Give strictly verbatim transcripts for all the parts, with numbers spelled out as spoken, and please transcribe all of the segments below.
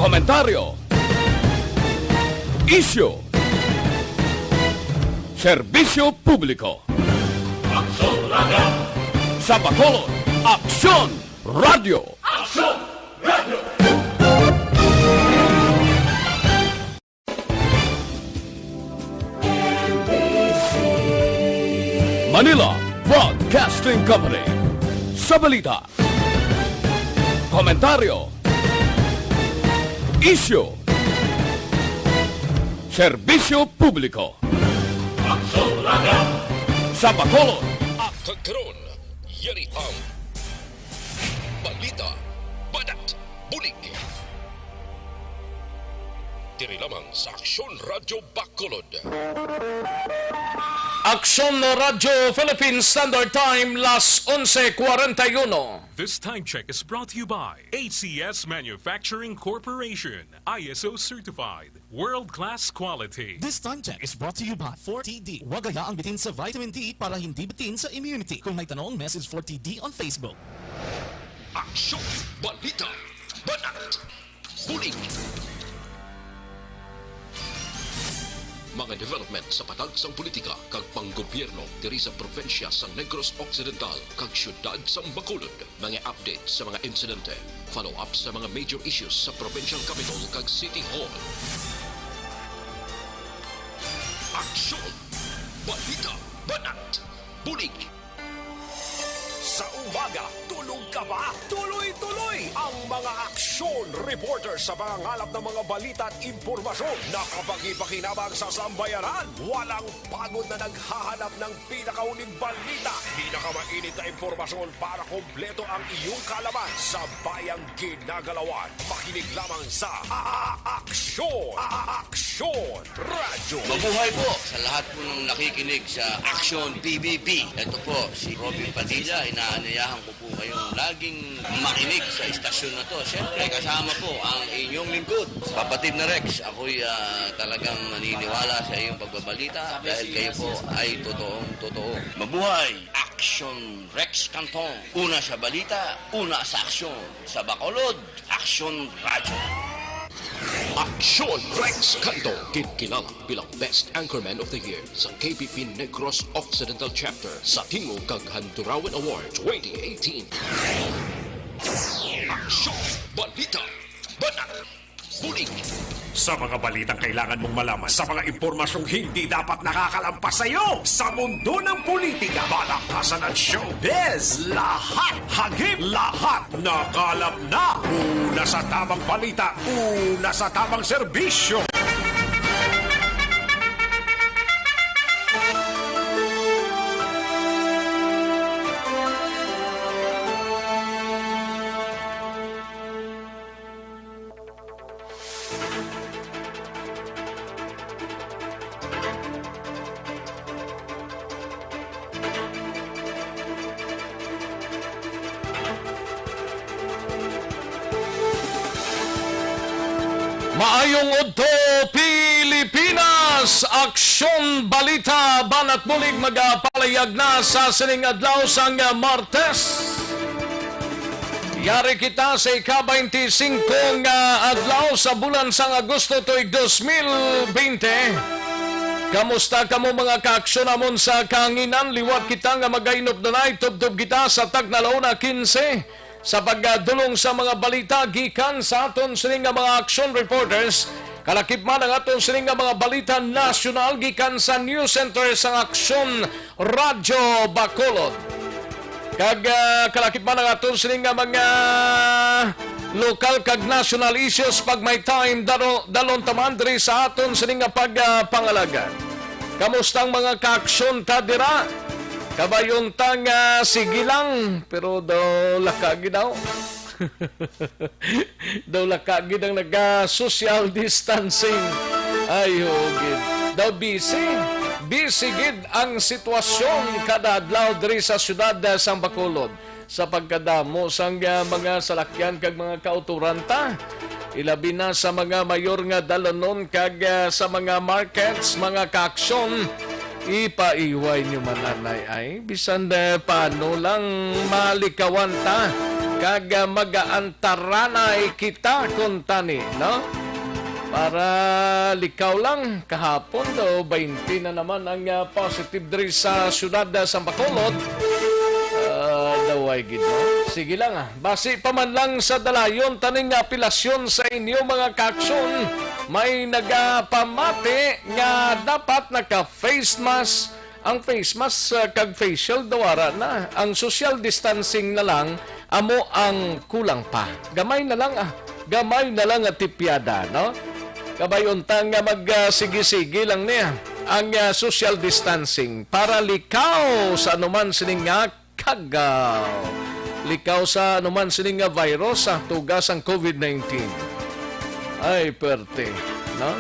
Komentaryo. Isyu. Serbisyo publiko. Aksyon Radio. Sa Bacolod, Aksyon Radio. Aksyon Radio. Manila Broadcasting Company. Sa balita, komentaryo, isyu, serbisyo publiko. Aksyon Radio. Sa Bacolod. Kag karon, yari ang balita, banat, bulig. Diri lamang sa Aksyon Radio Bacolod. Aksyon Radio Philippine Standard Time, las onse cuarenta y uno. This time check is brought to you by A C S Manufacturing Corporation, I S O certified, world-class quality. This time check is brought to you by forty D. Huwag hayaang bitin sa vitamin D para hindi bitin sa immunity. Kung may tanong, message forty D on Facebook. Aksyon, balita, banat, bulig. Mga development sa patag sang politika kag panggobyerno diri sa probinsya sang Negros Occidental kag siyudad sang Bacolod. Mga update sa mga insidente, follow-up sa mga major issues sa provincial capital kag city hall. Aksyon, balita, banat, bulig. Sa umaga, tulog ka ba? Tuloy-tuloy ang mga aksyon reporter sa pangangalap ng mga balita at impormasyon na kapakipakinabang sa sambayanan. Walang pagod na naghahanap ng pinakahuling balita, pinakamainit na impormasyon para kompleto ang iyong kaalaman sa bayang ginagalawan. Makinig lamang sa A-, A-, Aksyon, A-, A-, Aksyon Radyo. Mabuhay po sa lahat po ng nakikinig sa Aksyon P B B. Ito po si Robin Padilla, inaanyayahan ko po kayong laging makinig sa istasyon na to. Siyempre, kasama po ang inyong lingkod, kapatid na Rex. Ako'y, ah, talagang naniniwala sa iyong pagbabalita dahil kayo po ay totoong totoo. Mabuhay! Aksyon Rex Canton. Una sa balita, una sa aksyon. Sa Bacolod, Aksyon Radyo. Aksyon Rex Canton, ginkilala bilang Best Anchorman of the Year sa K B P Negros Occidental Chapter sa Tingog kag Handurawan Award twenty eighteen. Aksyon, balita, banat, bulig. Sa mga balitang kailangan mong malaman, sa mga impormasyong hindi dapat nakakalampas sa iyo, sa mundo ng politika, palakasan at showbiz, lahat, hagip, lahat, nakalap na. Una sa tamang balita, una sa tamang serbisyo. Maayong udto, Pilipinas! Aksyon, balita, banat bulig magapalayag na sa sining adlaw sang Martes. Yari kita sa ika-twenty-five nga adlaw sa bulan sang Agosto tuig dos mil bente. Kamusta kamo, mga kaaksyon namon sa kahanginan? Liwat kita nga magainupdanay, tubtob kita sa tagna la una quince sa pagdulong sa mga balita gikan sa aton sini nga mga action reporters. Kalakip man ang aton sini nga mga balita nasyonal gikan sa News Center sang Aksyon Radyo Bacolod. Kag, ah, kalakip man ang aton sini nga mga lokal kag national issues pag may time, dalo-, dalon ta man diri sa aton sini nga pag, ah, pangalaga. Kamusta ang mga kaaksyon ta dira? Kabayon ta nga sige lang, pero daw laka gid daw. Daw laka gid ang naga-social distancing. Ay, oo gid. Daw busy. Busy gid ang sitwasyon kada adlaw diri sa siyudad, ah, sang Bacolod. Sa pagkadamo sang, ah, mga salakyan kag mga kautoran ta, ilabi na sa mga mayor nga dalanon kag, ah, sa mga markets, mga kaaksyon, ipaiway nyo man anay ay. Bisan, eh, paano lang malikawan ta Kag, ah, mag-aantaranay kita kuntani, no? Para likaw lang, kahapon daw, twenty na naman ang, ah, positive diri sa siyudad, ah, sa Bacolod. Ah, daway gid, no? Sige lang, ah. Basi pa man lang sa dalayon taning apelasyon sa inyo, mga kaaksyon, may nagapamati nga dapat naka-face mask. Ang face mask, ah, kag face shield daw ara na. Ang social distancing na lang amo ang kulang pa. Gamay na lang, ah. Gamay na lang nga tipyada, no? Kabay unta nga mag, ah, sige-sige lang niya ang, ah, social distancing para likaw sa anuman sining nga kagaw. Likaw sa anuman sining nga virus, ah, tuga sang covid nineteen. Ay, perte, no?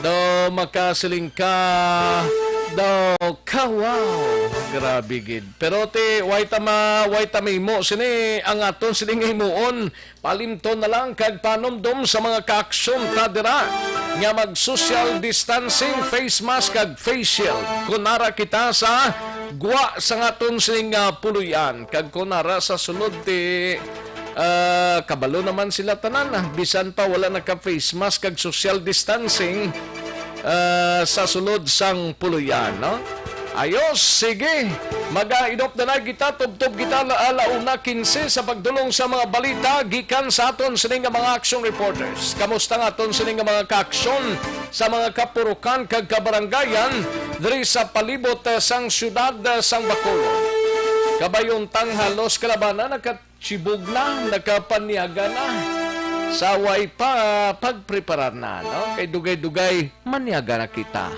Daw makasiling ka, daw kawaw. Grabe gid. Pero ti, way ta ma-, way ta mahimo sini ang aton sining himuon. Palimton na lang kag panumdom sa mga kaaksyon ta dira nga mag-social distancing, face mask kag face shield. Kun ara kita sa gwa sa aton sining, ah, puloy-an, kag kun ara sa sulod ti, ah, kabalo naman sila tanan, ah, bisan pa wala naka-face mask kag social distancing, ah, sa sulod sang puloy-an, no? Ayos, sige. Mag-aidop na na kita, tubtob kita la, ala una quince sa pagdulong sa mga balita gikan sa aton sini nga mga action reporters. Kamusta nga aton sini nga mga kaaksyon sa mga kapurukan kag kabarangayan diri sa palibot, eh, sang siyudad, eh, sang Bacolod? Kabay untang halos kalabanan naka chibog na, nakapanyaga na. Sa way pa, pagpreparar na, no? Kay dugay-dugay, manyaga na kita.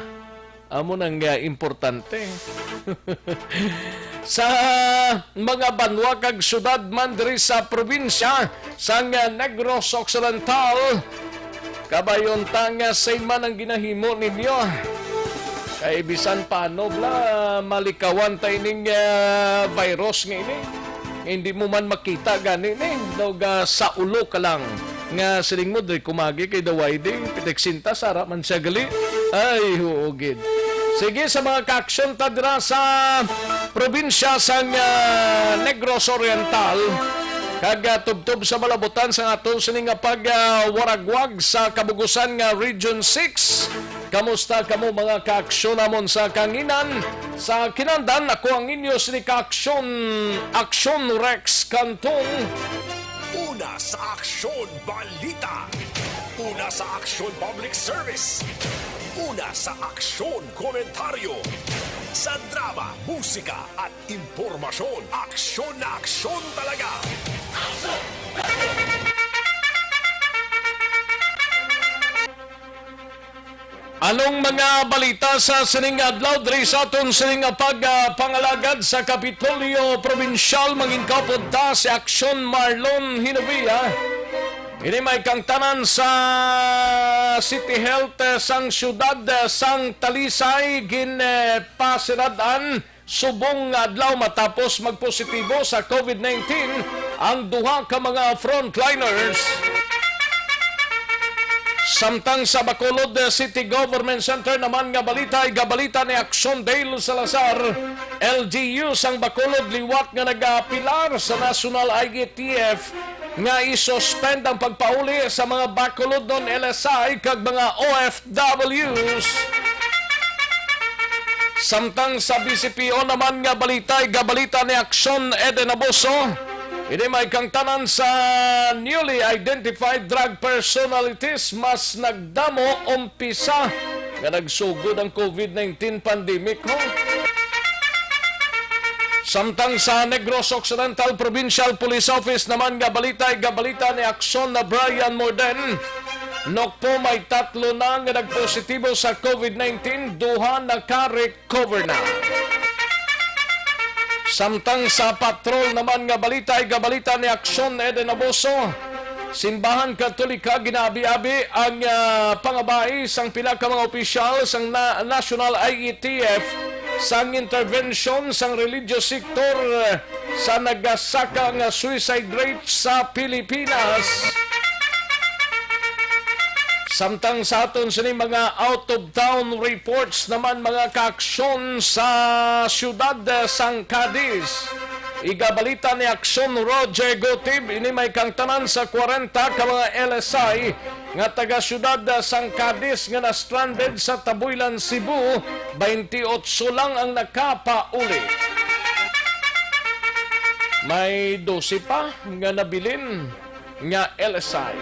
Amo nang, ah, importante. Sa mga banwa kag syudad man diri sa probinsya sang, ah, Negros Occidental, kabay unta nga same man ang ginahimo ninyo. Kay bisan paano bala, malikawan ta ining, ah, virus nga ini. Hindi mo man makita gani ni, daw ga sa ulo ka lang nga siling mo, "Diri ko magi kay daway di, pitik sinta, sara man siya gali." Ay, huugid. Sige, sa mga kaaksyon ta dira sa probinsya sang, ah, Negros Oriental, kag, ah, tubtob sa malabutan sa aton sini nga pag, ah, waragwag sa kabugusan nga Region six. Kamusta kamo, mga kaaksyon namon sa kanginan? Sa kinandan, ako ang inyo sini kaaksyon, Aksyon Rex Cantong. Una sa Aksyon Balita. Una sa Aksyon Public Service. Una sa Aksyon Komentaryo. Sa drama, musika, at impormasyon, aksyon na aksyon talaga. Anong mga balita sa sining adlaw diri sa aton sining pag, ah, pangalagad sa Kapitolyo Probinsyal? Mangin kaupod ta si Aksyon Marlon Hinovia. Ini may kangtanan sa City Health, eh, sang siyudad, eh, sang Talisay, gin, eh, pasirad-an subong nga adlaw matapos magpositibo sa covid nineteen ang duha ka mga frontliners. Samtang sa Bacolod City Government Center naman nga balita, igabalita ni Aksyon Dale Salazar, L G U sang Bacolod, liwat nga nagaapilar sa National I E T F nga i-suspend ang pagpauli sa mga Bacolodnon L S I kag mga O F Ws. Samtang sa B C P O naman nga balita, igabalita ni Aksyon Eden Abuso, ini may kangtanan sa newly identified drug personalities, mas nagdamo umpisa nga nagsugod ang covid nineteen pandemic, no? Samtang sa Negros Occidental Provincial Police Office naman nga balita, igabalita ni Aksyon na Brian Morden, Nokpo, may tatlo na nga nagpositibo sa covid nineteen, duha naka-recover na. Samtang sa patrol naman nga balita, igabalita ni Aksyon Eden Abuso, Simbahan Katolika, ginaabi-abi ang, ah, pangabay sang pila ka mga opisyal sang na-, National I E T F sang intervention sang religious sector, eh, sa nagasaka nga suicide rate sa Pilipinas. Samtang sa aton sini mga out-of-town reports naman, mga kaaksyon, sa siyudad, eh, sang Cadiz. Igabalita ni Aksyon Roger Gutib, ini may kangtanan sa kwarenta ka mga L S I nga taga siyudad sang Cadiz nga na-stranded sa Tabuilan, Cebu, twenty-eight lang ang nakapauli. May dose pa nga nabilin nga L S I.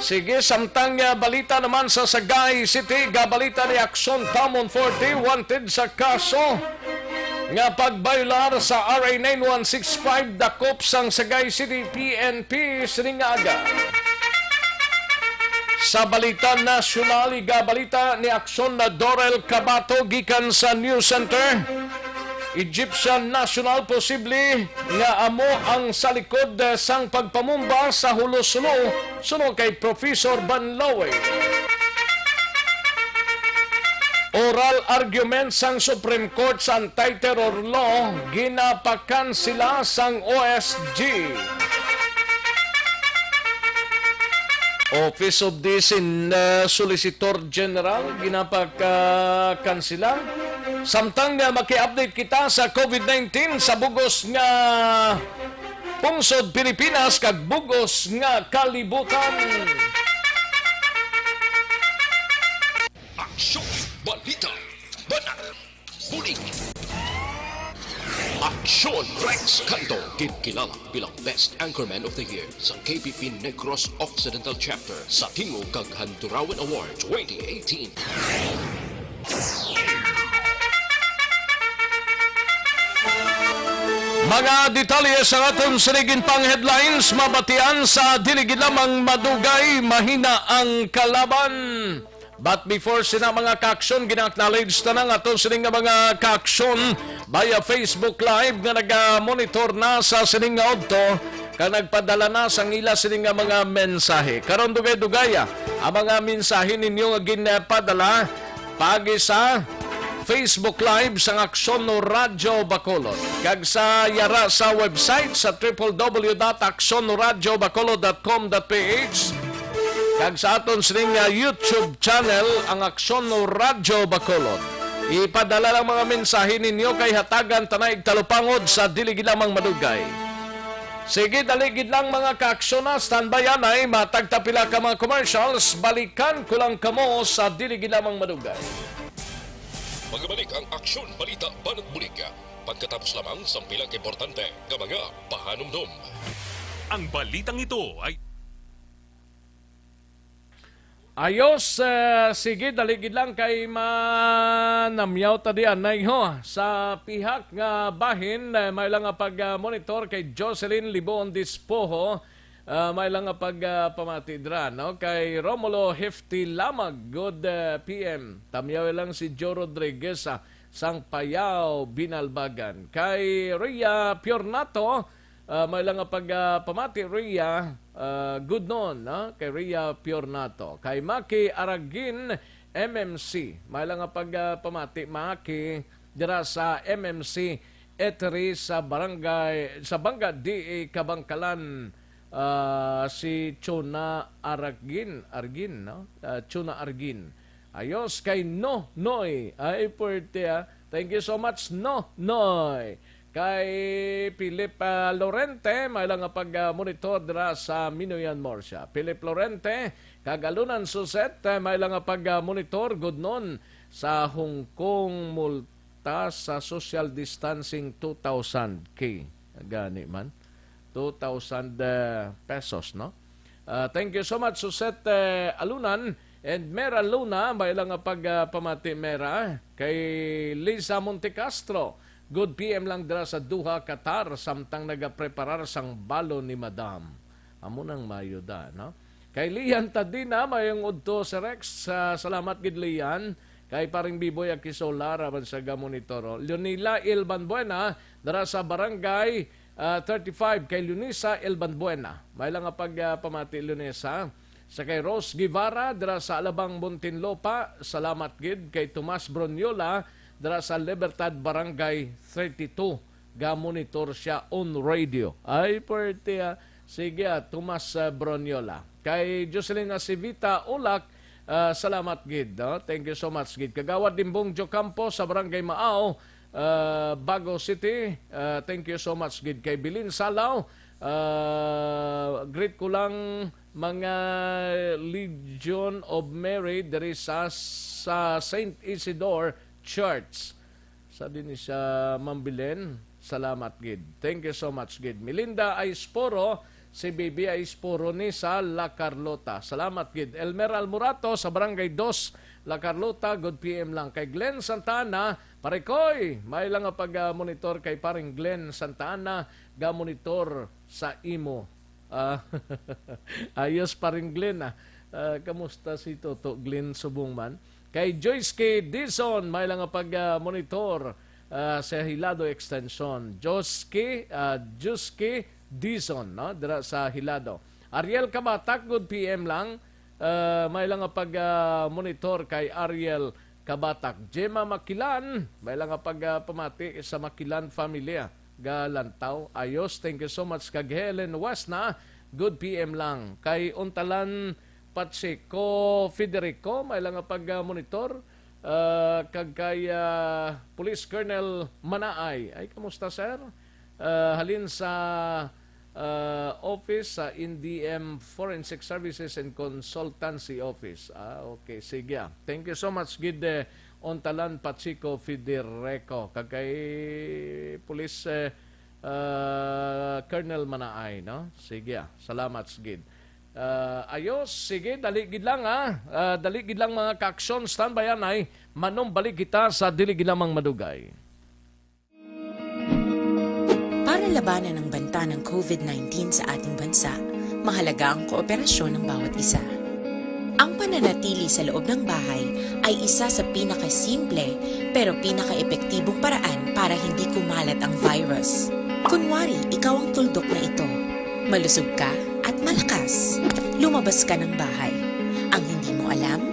Sige, samtang nga balita naman sa Sagay City, gabalita ni Aksyon Tamon Forte, wanted sa kaso nga pagbayolar sa R A nine one six five, dakop sang Sagay City P N P sining nga aga. Sa balita nasyonal, igabalita ni Aksyon na Dorel Cabato gikan sa News Center. Egyptian national posible nga amo ang sa likod, eh, sang pagpamumba sa hulo-sulo, suno kay Professor Banlawe. Oral argument sang Supreme Court sa anti-terror law ginapakansela sang O S G. Office of the Sin-, uh, Solicitor General ginapakansela. Samtang nga maki-update kita sa COVID nineteen sa bug-os nga pungsod Pilipinas kag bug-os nga kalibutan. Aksyon, balita, banat, bulig. Aksyon Rex Canto, ginkilala bilang Best Anchorman of the Year sa K P P Negros Occidental Chapter sa Tingog kag Handurawan Award twenty eighteen. Mga detalye sa aton sining pang headlines mabatian sa dili gid lamang madugay, mahina ang kalaban. But before sina, mga kaaksyon, gina-acknowledge ta na nga aton sini nga mga kaaksyon via Facebook Live nga naga-monitor na sa sini nga udto kag nagpadala na sang ila sini nga mga mensahe. Karon, dugay-dugaya ang mga mensahe ninyo nga ginpadala paagi sa Facebook Live sang Aksyon Radyo Bacolod kag sa yara sa website sa triple W dot aksyon radyo bacolod dot com dot P H. Kag sa aton sining, ah, YouTube channel, ang Aksyon Radyo Bacolod. Ipadala lang mga mensahe ninyo kay hatagan ta na igtalupangod sa dili gid lamang madugay. Sige, dali gid lang mga kaaksyon na. Standby anay, matag ta pila ka mga commercials. Balikan ko lang kamo sa dili gid lamang madugay. Magabalik ang Aksyon Balita Banat Bulig pagkatapos lamang sang pila ka importante nga mga pahanumdom. Ang balitang ito ay Ayos, eh, sige, dali gid lang kay manamyaw ta diyan. Nay, ho, sa pihak nga bahin, eh, may lang nga pag, ah, monitor kay Jocelyn Libon Dispoho, ah, may lang nga pag, ah, pamati dira, no? Kay Romulo Hefty Lamag, good, eh, P M. Tamyaw lang si Joe Rodriguez, ah, sang Payao, Binalbagan. Kay Rhea Piornato, Ah, may lang nga pag, ah, pamati, Rhea, ah, good noon, no? Kay Rhea Piornato. Kay Maki Aragin, M M C. May lang nga pag, ah, pamati, Maki, dira sa M M C Eatery sa barangay, sa Banga D A Kabangkalan, ah, si Chona Aragin, Argin, no? Ah, Chona Argin. Ayos kay No Noy. Ay, puwerte, ah. Thank you so much, No Noy. Kay Philip, ah, Lorente, may lang nga pag, ah, monitor dira sa Minoyan, Murcia. Philip Lorente, kag Alunan Suset, eh, may lang nga pag, ah, monitor gud noon sa Hong Kong, multa sa social distancing two thousand K. Gani man. Two thousand, eh, pesos, no? Ah, thank you so much, Suset, eh, Alunan and Mera Luna. May lang nga pag, ah, pamati, Mera. Kay Lisa Montecastro, good P M lang dira sa Doha, Qatar, samtang nagapreparar sang balon ni Madam. Amo nang mayuda, no? Kay Lian Tadina, mayong udto sa Rex. Ah, salamat gid, Lian. Kay Paring Biboy Akisola, raman sa gamonitor, oh. Leonila Ilbanbuena, dira sa Barangay, ah, thirty-five, kay Lunisa Ilbanbuena. May lang nga pag, ah, pamati, Lunisa. Sa kay Rose Guevara, dira sa Alabang, Muntinlupa, salamat gid. Kay Tomas Broniola, dira sa Libertad, Barangay thirty-two, gamonitor siya on radio. Ay, puwerte, ah. Sige, ah, Tomas, ah, Broniola. Kay Jocelyn Acivita Ulak, ah, salamat gid, no? Thank you so much gid. Kagawad Dimbong Jocampo sa Barangay Maaw, ah, Bago City. Ah, thank you so much gid kay Bilin Salaw. Ah, greet ko lang mga Legion of Mary diri sa, sa Saint Isidore Church. Sa din siya, Ma'am Belen, salamat gid. Thank you so much gid. Melinda Aisporo, si Baby Aisporo ni sa La Carlota. Salamat gid. Elmer Almorato sa Barangay Dos, La Carlota, good P M lang. Kay Glenn Santana, Parekoy, may lang nga pag-monitor kay Paring Glenn Santana, ga-monitor sa imo. Ah, ayos, Paring Glenn, ah. Ah, kamusta si Toto Glenn Subong man? Kay Joyce K. Dizon, may lang nga pag-monitor, ah, sa Hilado Extension. Joyce K., ah, Joyce K. Dizon, no? Dira sa Hilado. Ariel Kabatak, good P M lang. Ah, may lang nga pag-monitor kay Ariel Kabatak. Gemma Makilan, may lang nga pag-, ah, pamati sa Makilan family, ah. Galantaw. Ayos, thank you so much. Kag Helen Wasna, good P M lang. Kay Untalan Pacheco Federico, may lang nga pag-monitor. Ah, kag kay, ah, Police Colonel Manaay. Ay, kamusta, sir? Ah, halin sa, ah, office sa N D M Forensic Services and Consultancy Office. Ah, okay. Sige, ah. Thank you so much, gid, eh, Ontalan Pacheco Federico. Kag kay Police, eh, ah, Colonel Manaay, no? Sige, ah. Salamat, gid. Ah, ayos, sige, dali gid lang, ha. Ah, dali gid lang, mga kaaksyon, standby anay, manumbalik kita sa dili gid lamang madugay. Para labanan ang banta ng covid nineteen sa ating bansa, mahalaga ang kooperasyon ng bawat isa. Ang pananatili sa loob ng bahay ay isa sa pinakasimple pero pinakaepektibong paraan para hindi kumalat ang virus. Kunwari, ikaw ang tuldok na ito. Malusog ka at malakas. Lumabas ka ng bahay. Ang hindi mo alam,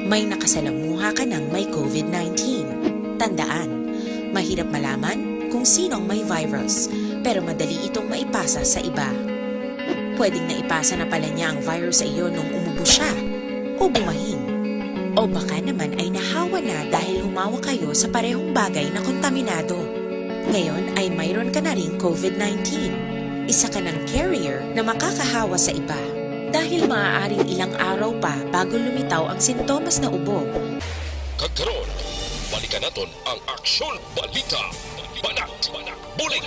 may nakasalamuha ka ng may covid nineteen. Tandaan, mahirap malaman kung sino ang may virus, pero madali itong maipasa sa iba. Pwedeng naipasa na pala niya ang virus sa iyo nung umubo siya o bumahin. O baka naman ay nahawa na dahil humawak kayo sa parehong bagay na kontaminado. Ngayon ay mayroon ka na ring covid nineteen. Isa ka ng carrier na makakahawa sa iba. Dahil maaaring ilang araw pa bago lumitaw ang sintomas na ubo. Kag karon, balikan naton ang Aksyon Balita. Banat, Bulig.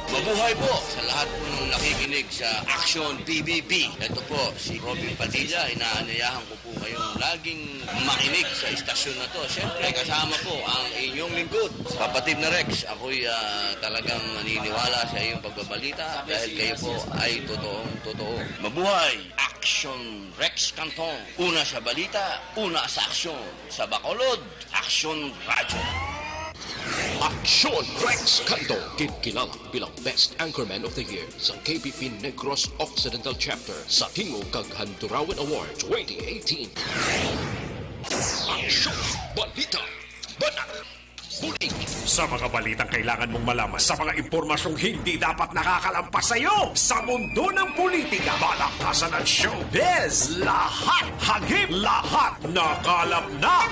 Mabuhay po sa lahat po ng nakikinig sa Aksyon P B B. Ito po si Robin Padilla. Inaanyayahan ko po kayong laging makinig sa istasyon na to. Siyempre, kasama po ang inyong lingkod, kapatid na Rex. Ako'y, ah, talagang naniniwala sa iyong pagbabalita dahil kayo po ay totoong totoo. Mabuhay! Aksyon Rex Cantong. Una sa balita, una sa aksyon. Sa Bacolod, Aksyon Radyo. Aksyon Rex Canto, ginkilala bilang Best Anchorman of the Year sa K B P Negros Occidental Chapter sa Tingog kag Handurawan Award twenty eighteen. Aksyon, balita, banat, bulig. Sa mga balitang kailangan mong malaman, sa mga impormasyong hindi dapat nakakalampas sa iyo, sa mundo ng politika, balakasan at showbiz, lahat hagip, lahat nakalap na.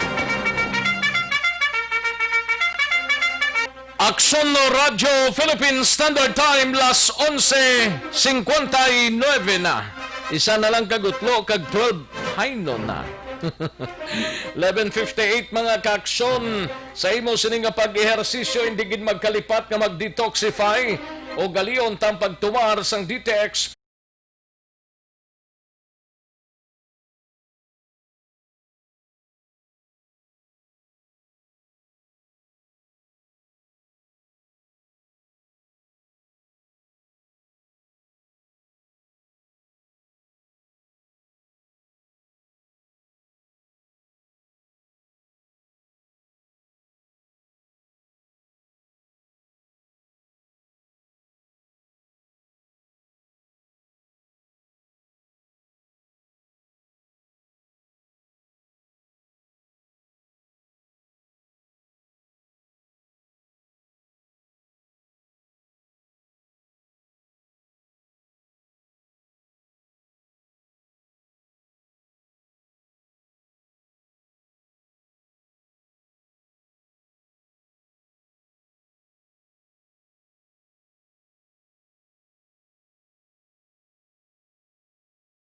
Aksyon Radyo Philippine Standard Time, las onse cincuenta y nueve na. Isa na lang kagutlo kag twelve haino na. Eleven fifty-eight, mga kaaksyon. Sa imo sini nga pag-ehersisyo, hindi gid magkalipat nga mag-detoxify o galion tang pagtumar sang D T X.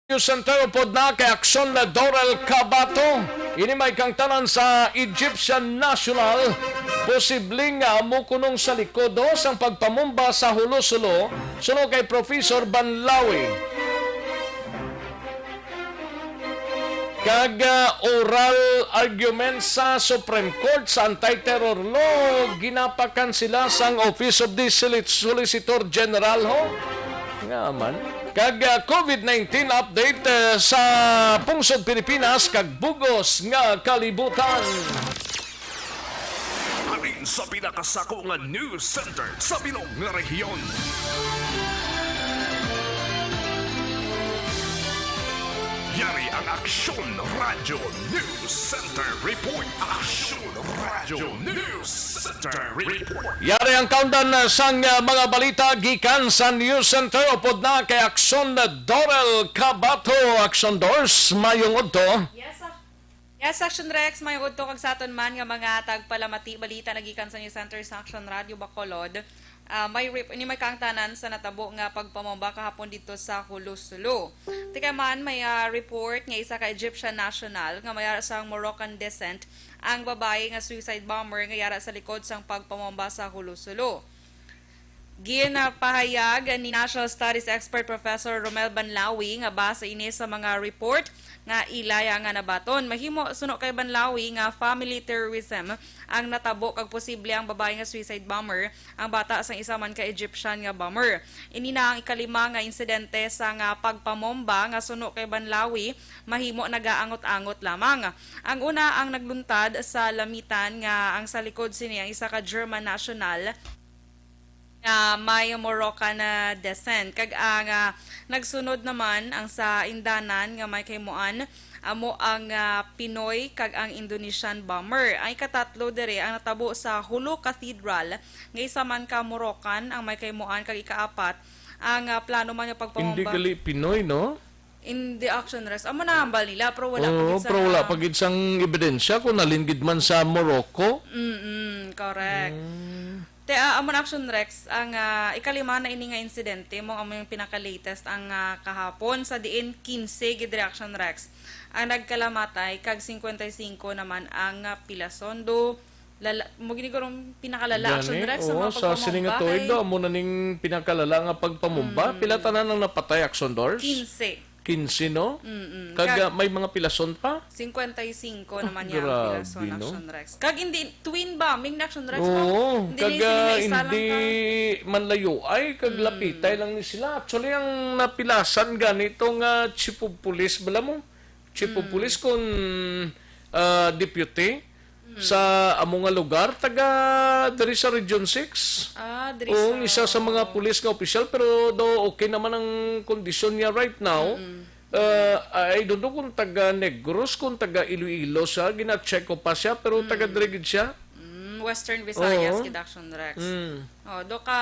News Center, upod na kay Aksyon na Dorel Cabato. Ini may kangtanan sa Egyptian National. Posible nga amo kunong sa likod, oh, sang pagpamumba sa Hulo-Sulo, suno kay Professor Banlawi. Kag, ah, oral argument sa Supreme Court sa anti-terror law, ginapakansela sang Office of the Soli-, Solicitor General, ho? Nga man. Kag, ah, COVID nineteen update, ah, sa pungsod Pilipinas kag bugos nga kalibutan. Halin sa pinakasako nga news center sa bilog nga rehiyon. Yari ang Aksyon Radyo News Center Report. Aksyon Radyo News Center Report. Yari ang kaundan, uh, sang, uh, mga balita gikan sa News Center. Upod na kay Aksyon Dorel Cabato. Aksyon Dors, mayong udto. Yes, Yes, Action Rex, may udto kag sa aton man nga mga tagpalamati balita nagikan sa News Center sa Action Radio Bacolod. Ah, may rep-, ini may kaangtanan sa natabo nga pagpamomba kahapon dito sa Hulo-Sulo. Tikay man, may, ah, report nga isa ka Egyptian national nga may ara sang Moroccan descent ang babayi nga suicide bomber nga yara sa likod sang pagpamomba sa Hulo-Sulo. Ginapahayag ni National Studies expert Professor Romel Banlawi nga base ini sa mga report nga ila ya nga nabaton. Mahimo, suno kay Banlawi, nga family terrorism ang natabo kag posible ang babayi nga suicide bomber ang bata sang isa man ka Egyptian nga bomber. Ini na ang ikalima nga insidente sa nga pagpamomba nga suno kay Banlawi mahimo nagaangot-angot lamang. Ang una ang nagluntad sa Lamitan nga ang sa likod sini ang isa ka German national nga may Moroccan na descent. Kag ang, ah, nagsunod naman ang sa Indanan nga may kahimuan, amo ang, ah, Pinoy kag ang Indonesian bomber. Ang ikatatlo diri ang natabo sa Hulu Cathedral, nga isa man ka Moroccan ang may kahimuan, kag ikaapat ang, ah, plano man nga Hindi pagpamomba. Gali Pinoy, no? In the action rest. Amo na hambal nila, pero wala pa Oo, gid sa pero wala na pa gid sang ebidensya kung nalin gid man sa Morocco. Mm-mm, correct. Mm. Te, ah, amo na, Action Rex, ang, ah, ikalima na ini nga insidente, mo amo yung pinaka-latest ang, ah, kahapon, sa diin quince gid, Action Rex, ang nagkalamatay, kag cincuenta y cinco naman ang, ah, pilason. Do, lala-, mo gini gurong pinakalala, Gani, Action Rex, sa oo, mga sa sining pagpamomba tuig kay daw, amo na ning pinakalala nga pagpamumba. Mm. Pila tanan ang napatay, Action Dors? Quince. Quince, no? Mm-mm. Kag, Kag ah, may mga pilason pa? Cincuenta y cinco Ah, naman niya ang grabe, pilason, no? Action Rex. Kag hindi, twin bombing na, Action Rex, no? Oo, Hindi kag, na sila ah, isa lang hindi ka. man layo ay, kag Mm. lapitay lang ni sila. Actually, ang napilasan ganito nga chief of police, bala mo? Chief of Mm. police kung, ah, deputy Mm. sa amo nga lugar, taga diri sa Region six. Ah, diri Oo, sa isa sa mga pulis nga opisyal, pero daw okay naman ang kondisyon niya right now. Mm-mm. Ah, I don't know kung taga Negros, kung taga Iloilo siya, gina-check up pa siya, pero taga Mm. diri gid siya. Mm, Western Visayas, Oo. gid, Action Rex. Mm. Oh, do ka,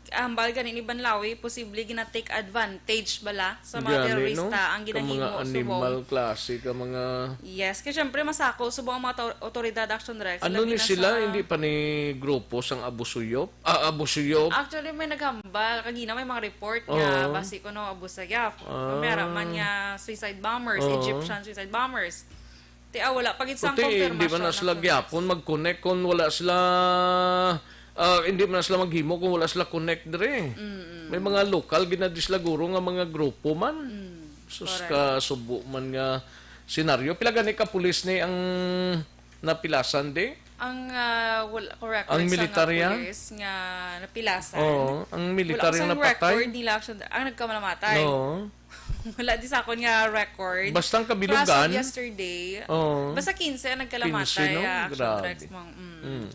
hambal gani ni Banlawi, posible gina-take advantage bala sa mga Gani, terorista no? ang Ka mga ginahimo subong. animal klase, ka mga Yes, kay syempre masako subong ang mga tor-, otoridad, Action Rex, Ano labi ni na sila? sa Hindi pa ni grupo sang Abu Sayyaf? Ah, Abu Sayyaf? Actually, may naghambal. Kagina may mga report nga Oo. basi kuno Abu Sayyaf. Ah. May ara man nga suicide bombers, Oo. Egyptian suicide bombers. Ti, ah, wala pa gid sang Puti, hindi man confirmation na sila ang gyapon confirmation. mag-connect kung wala sila, ah, hindi man na sila maghimo kung wala sila connect diri. Mm-mm. May mga lokal gid na di sila guro nga mga grupo man. Mm, Sus, correct. Kasubo man nga senaryo. Pila gani ka pulis ni ang napilasan di? Ang, ah, wal-, ko record Ang sa nga militar yan? pulis nga napilasan. Oo, ang Wala militar ko yung sang napatay. record nila, actually, ang nagkamamatay. No. Wala di sa akon nga record. Basta ang Pero as of kabilugan. yesterday, Oo. basta quince ang nagkalamatay, Quince, no? ah, action Grabe. tracks, mga, mm. Mm.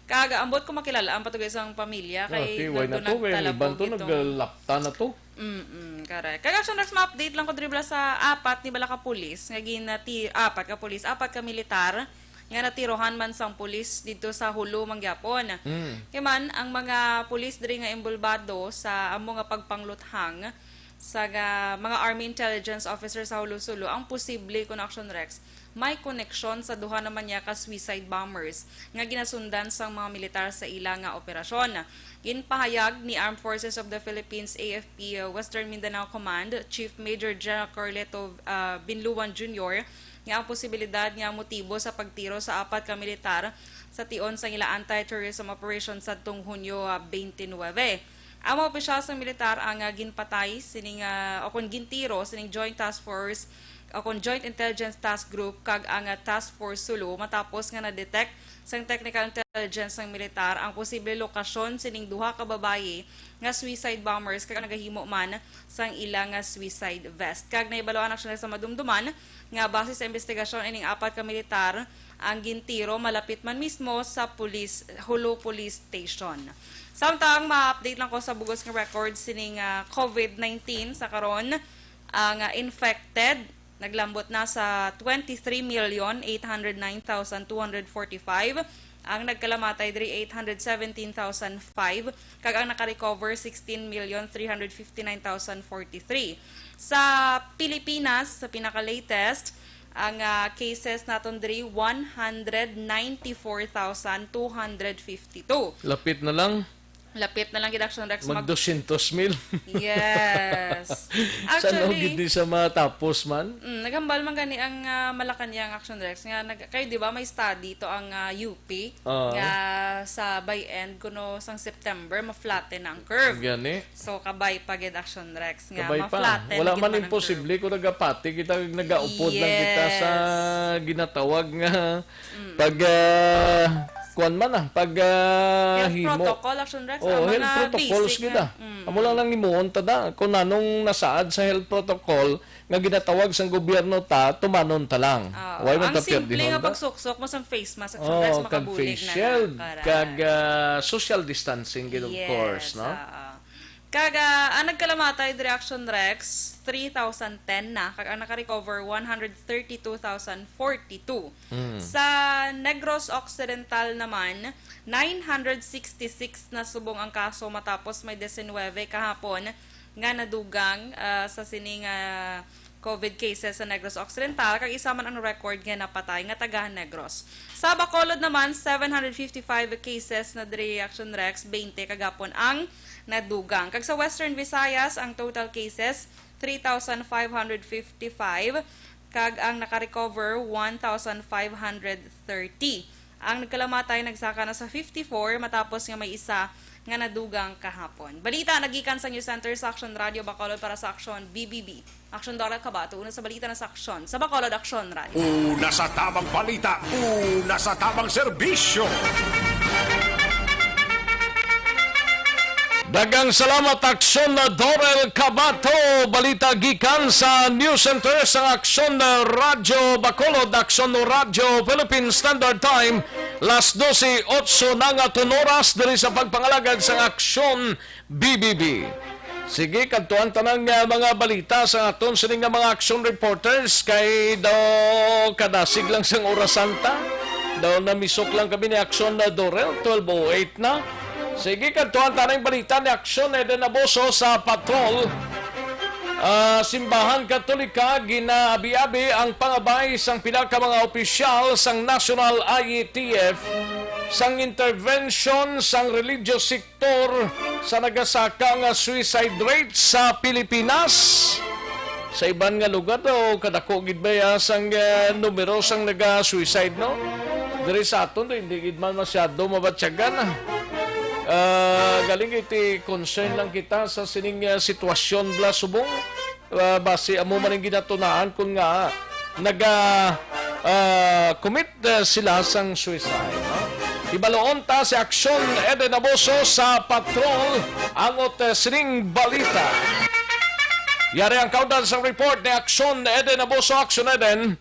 Kag ambot ko makilala ang patugay sang pamilya, Ah, kay okay, why na nandun to? Kay ang nagtalapog iban to, itong naglapta na to. Mm-mm, correct. Kag action tracks, ma-update lang ko diri bala sa apat ni bala ka pulis nga ginati-, apat ka pulis, apat ka militar nga natirohan man sang pulis didto sa Jolo manggihapon. Mm. Kay man, ang mga pulis diri nga inbolbado sa amo nga pagpangluthang sa ga-, mga Army Intelligence Officer sa Jolo-Solo ang posible kon Action Rex may koneksyon sa duha naman niya ka suicide bombers nga ginasundan sang mga militar sa ila nga operasyon. Ginpahayag ni Armed Forces of the Philippines, A F P, uh, Western Mindanao Command Chief Major General Carleto, uh, Binluan Junior nga ang posibilidad nga motibo sa pagtiro sa apat ka militar sa tion sang ila anti-terrorism operation sadtong Hunyo, uh, twenty-nine. Ang mga opisyal sang militar ang, ah, ginpatay sining, ah, o kon gintiro sining Joint Task Force o kon Joint Intelligence Task Group kag ang, ah, Task Force Sulu matapos nga na-detect sang technical intelligence sang militar ang posible lokasyon sining duha ka babayi nga suicide bombers kag nagahimo man sang ila nga suicide vest. Kag nahibaluan actually sa madumduman nga base sa investigasyon ining apat ka militar ang gintiro malapit man mismo sa police, Jolo Police Station. Samtang ma-update lang ko sa bugos nga record sining, ah, COVID nineteen sa karon, ang, ah, infected naglambot na sa twenty-three million eight hundred nine thousand two hundred forty-five, ang nagkalamatay diri eight hundred seventeen thousand five, kag ang naka-recover sixteen million three hundred fifty-nine thousand forty-three. Sa Pilipinas, sa pinaka-latest, ang, ah, cases naton diri one hundred ninety-four thousand two hundred fifty-two. Lapit na lang. Lapit na lang gid, Action Rex, mag- Mag dosyentos mil. Yes. San-o Actually, gid ni sa matapos man? Mm, naghambal man gani ang, ah, Malacañang, Action Rex, nga nag-, kay di ba may study to ang, ah, U P Oo. nga sa by end kuno sang September ma-flatten na ang curve. Gani. So kabay pa gid, Action Rex, nga Kabay pa. ma-flatten Wala gid man man ang imposible curve. Kung nagapati kita, nagaupod lang kita sa Yes. ginatawag nga Mm. pag, ah, kuwan man, ah, pag, ah, Health himo. protocol, Action Rex, Oo, ang health mga protocols basic gid, na. Ah. Mm. Amo lang lang himuon ta da. Kung nanong nasaad sa health protocol nga ginatawag sang gobyerno ta, tumanon ta lang. Oo. Why man Ang ta simple pirdihan nga ta? pagsuksok mo sa face mask, Action Rex, Oo, kag makabulig face na shield, na. Correct. kag, ah, social distancing gid, of Yes, course, no? oo. Kag, ah, ang nagkalamatay diri, Action Rex, three thousand ten na, kag ang naka-recover, one hundred thirty-two thousand forty-two. Mm. Sa Negros Occidental naman, nine hundred sixty-six na subong ang kaso matapos may diecinuebe kahapon nga nadugang, ah, sa sining, ah, COVID cases sa Negros Occidental, kag isa man ang record nga napatay nga taga Negros. Sa Bacolod naman, seven hundred fifty-five cases na diri, Action Rex, twenty kagapon ang nadugang. Kag sa Western Visayas, ang total cases, three thousand five hundred fifty-five, kag ang naka-recover, one thousand five hundred thirty. Ang nagkalamatay nagsaka na sa fifty-four matapos nga may isa nga nadugang kahapon. Balita nagikan sa News Center sa Action Radio Bacolod para sa Action B B B. Action Dora Cabato, una sa balita na sa Aksyon. Sa Bacolod, Action Radio. Una sa tamang balita, una sa tamang serbisyo. Daghang salamat, Aksyon Dorel Cabato. Balita gikan sa News Center sang Aksyon Radyo Bacolod, Aksyon Radyo Philippine Standard Time, las dose otso na nga aton oras diri sa pagpangalagad sang Aksyon B B B. Sige, kadtuan tanan nga mga balita sa aton sini nga mga action reporters kay daw kadasig lang sang orasan ta. Daw namisok lang kami ni Aksyon na Dorel, twelve oh eight na. Sige, kadtuan tanan ang balita ni Aksyon Eden Aboso sa Patrol. Ah, Simbahan Katolika, ginaabi-abi ang pangabay sang pila ka mga opisyal sang National I E T F sang intervention sang religious sector sa nagasaka nga suicide rate sa Pilipinas. Sa iban nga lugar daw, kadako gid baya sang, eh, numero sang naga-suicide, no? Diri sa aton, hindi gid man masyado mabatyagan, ah. Ah, galing iti concern lang kita sa sining, eh, sitwasyon bala subong. Ah, basi amo man ang ginatunaan kun nga naga, ah, commit, eh, sila sang suicide, no? Hibaluon ta si Aksyon Eden Aboso sa Patrol, angot, eh, sining balita. Yari ang kaundan sang report ni Aksyon Eden Aboso. Aksyon Eden.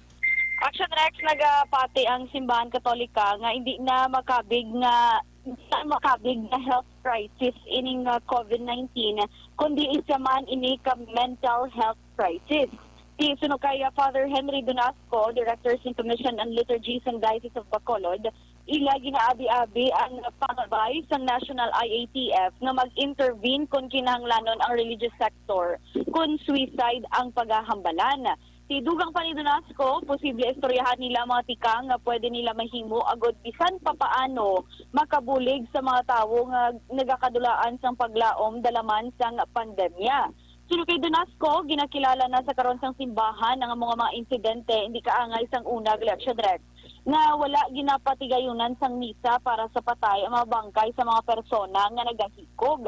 Action Rex, nagapati ang Simbahan Katolika nga hindi na makabig nga, hindi na makabig nga health crisis ining, uh, COVID nineteen, kundi isa man ini ka mental health crisis. Si suno kay, uh, Father Henry Donasco, Director sa Commission on Liturgy sa Diocese of Bacolod, Ila ginaabi-abi ang pangabay sang National I A T F nga mag-intervene kon kinahanglanon ang religious sector kon suicide ang pagahambalan. Ti dugang pa ni Donasco, posible istoryahan nila ang mga tikang nga pwede nila mahimo agod bisan pa paano makabulig sa mga tawo nga nagakadulaan sang paglaom dalaman sang pandemya. Suno kay Donasco, ginakilala na sa karon sang simbahan ang amo nga mga insidente, hindi kaangay sang una, Gali Action Rex, nga wala ginapatigayunan sang misa para sa patay ang mga bangkay sa mga persona nga nagahikog.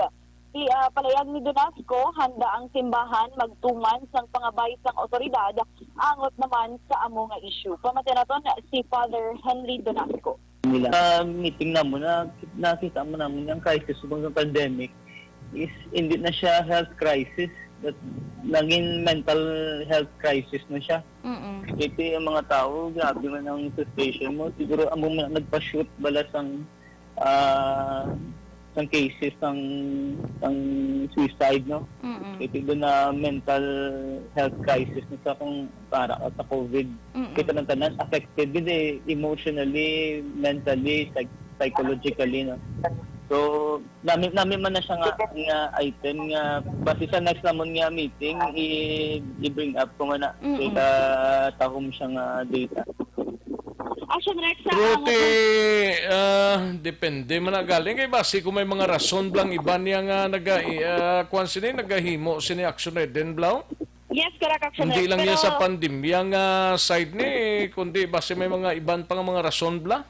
Ti, ah, palayag ni Donasco, handa ang simbahan magtuman sang pangabay sang awtoridad angot naman sa amo nga isyu. Pamati naton si Father Henry Donasco. Nila. Sa meeting namon, na, nakita mo namin yung crisis subong sa pandemic is hindi na siya health crisis, but naging mental health crisis na siya. Mm-mm. Kasi yung mga tao, grabe man ang frustration mo. Siguro ang mga nagpa-shoot bala sang, ah, sang cases sang, sang suicide, no? Mm-mm. Kasi doon na mental health crisis na sa kung para ka sa COVID. Mm-mm. Kita ng tanan, affected gid eh, emotionally, mentally, psych-, psychologically, no? So, nami, nami man na siya nga, nga item nga, basi sa next namon nga meeting, i, i-bring up ko man na, Mm-mm. Kay katahom siya nga data. Action Rex sa Pero angot ti, ah, depende man na galing. Kay basi kung may mga rason blang iban niya nga naga, ah, kuwan sini, nagahimo sini action na din, Blau? Yes, correct, Action Hindi Rex. lang niya sa Pero pandemya nga side ni, kundi basi may mga iban pa nga mga rason bla?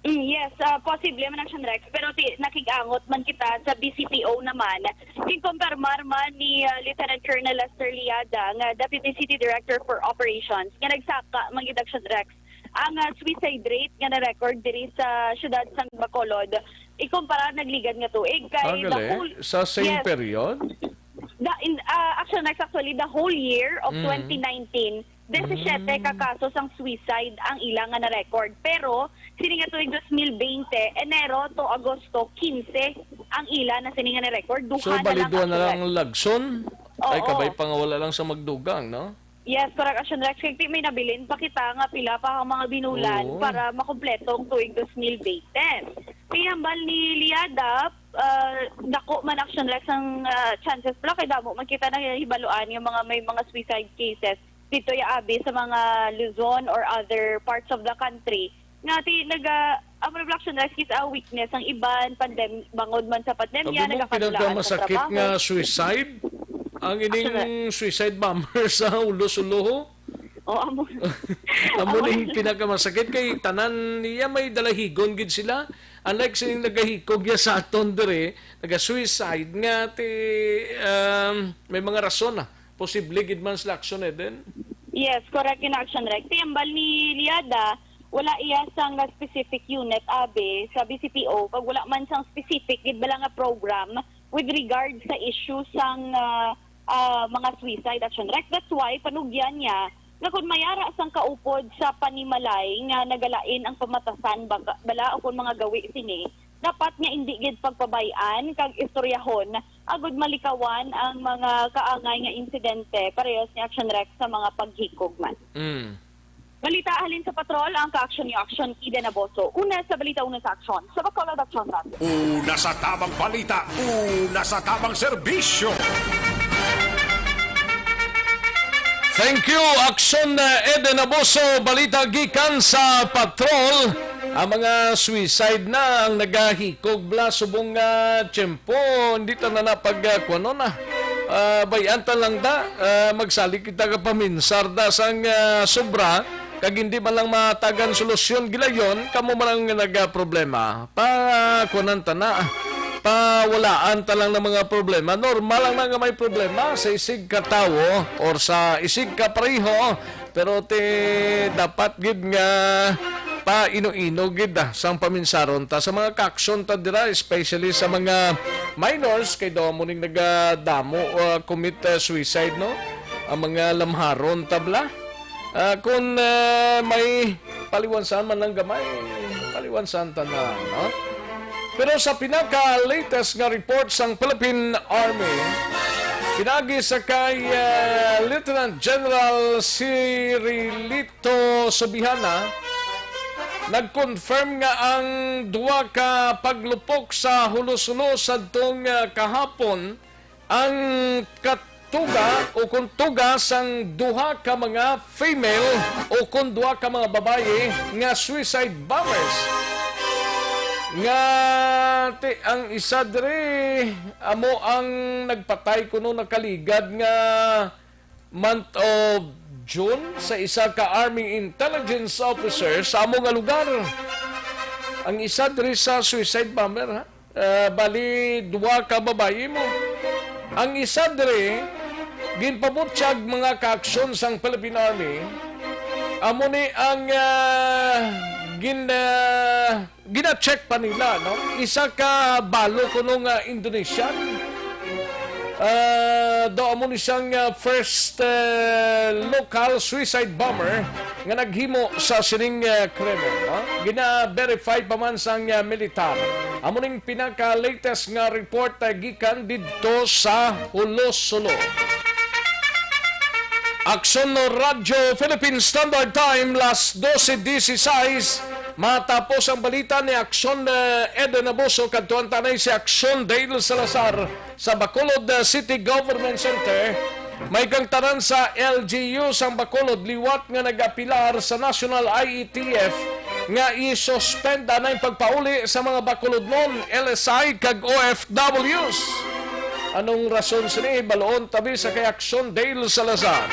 Mm, yes, ah, posible man, Action Rex. Pero ti, nakig-angot man kita sa B C P O naman. Ginkumpirmar man ni, ah, Lieutenant Colonel Lester Liada, nga Deputy City Director for Operations, nga nagsaka man gid, Action Rex, ang, ah, suicide rate nga na-record diri sa siyudad sang Bacolod, ikumpara nagligad nga tuig kay Ah, the gali? whole Sa same Yes. period? The, in, ah, Action Rex, actually, the whole year of Mm. twenty nineteen, disisiete Mm. ka kaso sang suicide ang ila nga na-record. Pero, sini nga tuig dos mil bente, Enero to Agosto, quince ang ila na sini nga na-record. Duha So, na lang baliduan na actually. lang lagson? Ay, Oo. kabay pa nga wala lang sa magdugang, no? Yes, correct, Action Rex. Kay may nabilin pa kita nga pila pa ang mga binulan Oo. para makompleto ang tuig dos mil bente. Kay hambal ni Liada, ah, dako man, Action Rex, ang, ah, chances pala kay damo man kita nahibaluan nga mga may mga suicide cases dito ya abi sa mga Luzon or other parts of the country. Nga ti naga, ang mga Action Rex is a weakness ang iban, pandem-, bangod man sa pandemya, Sabi mo, nagakadula sa pinakamasakit trabaho. nga suicide? Ang ining Action Rex. suicide bomber sa Ulos, Uluho? Oh, amo. Amo Amo ning na. pinakamasakit kay tanan niya may dalahigon gid sila. Unlike sining nagahikog ya sa aton dire, naga-suicide nga ti, um, may mga rason na. Posible gid man sila action, Eden. Yes, correct in Action Rex. Ti hambal ni Liada, wala iya sang specific unit abi sa B C P O, kag wala man sang specific gid bala nga program with regard sa issue sang, ah, ah, mga suicide, Action Rex. That's why panugyan niya nga kung mayara sang kaupod sa panimalay nga nagalain ang pamatasan baka, bala o kung mga gawi sini, dapat nga indi gid pagpabay-an kag istoryahon agud malikawan ang mga kaangay nga insidente parehas ni Action Rex sa mga paghikog man. Mm. Balita halin sa patrol, ang ka-action niyo, Action Eden Aboso. Una sa balita, una sa aksyon. Sa Bacolod, Action Rex. Una sa tamang balita, una sa tamang serbisyo. Thank you, Action, uh, Eden Aboso. Balita gikan sa patrol. Ang mga suicide na ang nagahikog bla subong nga tiyempo. Hindi ta na napag, uh, kuwanon, ah. Ah, bayan ta lang da. Ah, magsalig kita ka paminsar da sang, ah, sobra. Kag hindi man lang matagan solusyon gilayon, kamo man ang nagaproblema. Pa, kuwanan ta na. Pawalaan ta lang ng mga problema. Normal lang na nga may problema sa isig ka tawo or sa isig ka pareho. Pero ti dapat gid nga paino-ino gid, ah, sang paminsaron ta sa mga kaaksyon ta dira, especially sa mga minors, kay daw mo ning nagadamo, ah, commit, ah, suicide, no? Ang mga lamharon ta bala. Ah, kung, ah, may paliwansan man lang gamay, paliwansan ta na, no? Pero sa pinaka-latest nga report sang Philippine Army, pinagi sa kay, ah, Lieutenant General Cirilito Subihana, Nag-confirm nga ang duha ka paglupok sa Hulos-Hulos sadtong, ah, kahapon ang katuga o kung tuga sang duha ka mga female o kung duha ka mga babayi nga suicide bombers. Nga ti-, ang isa diri amo ang nagpatay kuno nakaligad nga month of June sa isa ka Army intelligence officer sa amo nga lugar. Ang isa diri sa suicide bomber, ha? Ah, bali, duha ka babayi mo. Ang isa diri, ginpabutyag mga kaaksyon sang Philippine Army. Amo ni ang, ah, gin-, ah, gina-check pa nila, no? Isa ka balo kuno nga Indonesian. Ah, daw amo ni siyang, ah, first, ah, local suicide bomber nga naghimo sa sining, ah, krimen, no? Gina-verify pa man sang, ah, militar. Amo ning pinaka-latest nga report, ah, gikan didto sa Hulos-Hulos. Aksyon no Radyo Philippine Standard Time, las doce dieciséis. Matapos ang balita ni Aksyon, eh, Eden Abuso, kadtuan tanay si Aksyon Dale Salazar sa Bacolod, eh, City Government Center. May kang tanan sa L G U sang Bacolod liwat nga nag-apilar sa National I A T F nga i-suspend anay pagpauli sa mga Bacolodnon, L S I, kag O F Ws. Anong rason sini? Baloon tabi sa kay Aksyon Dale Salazar.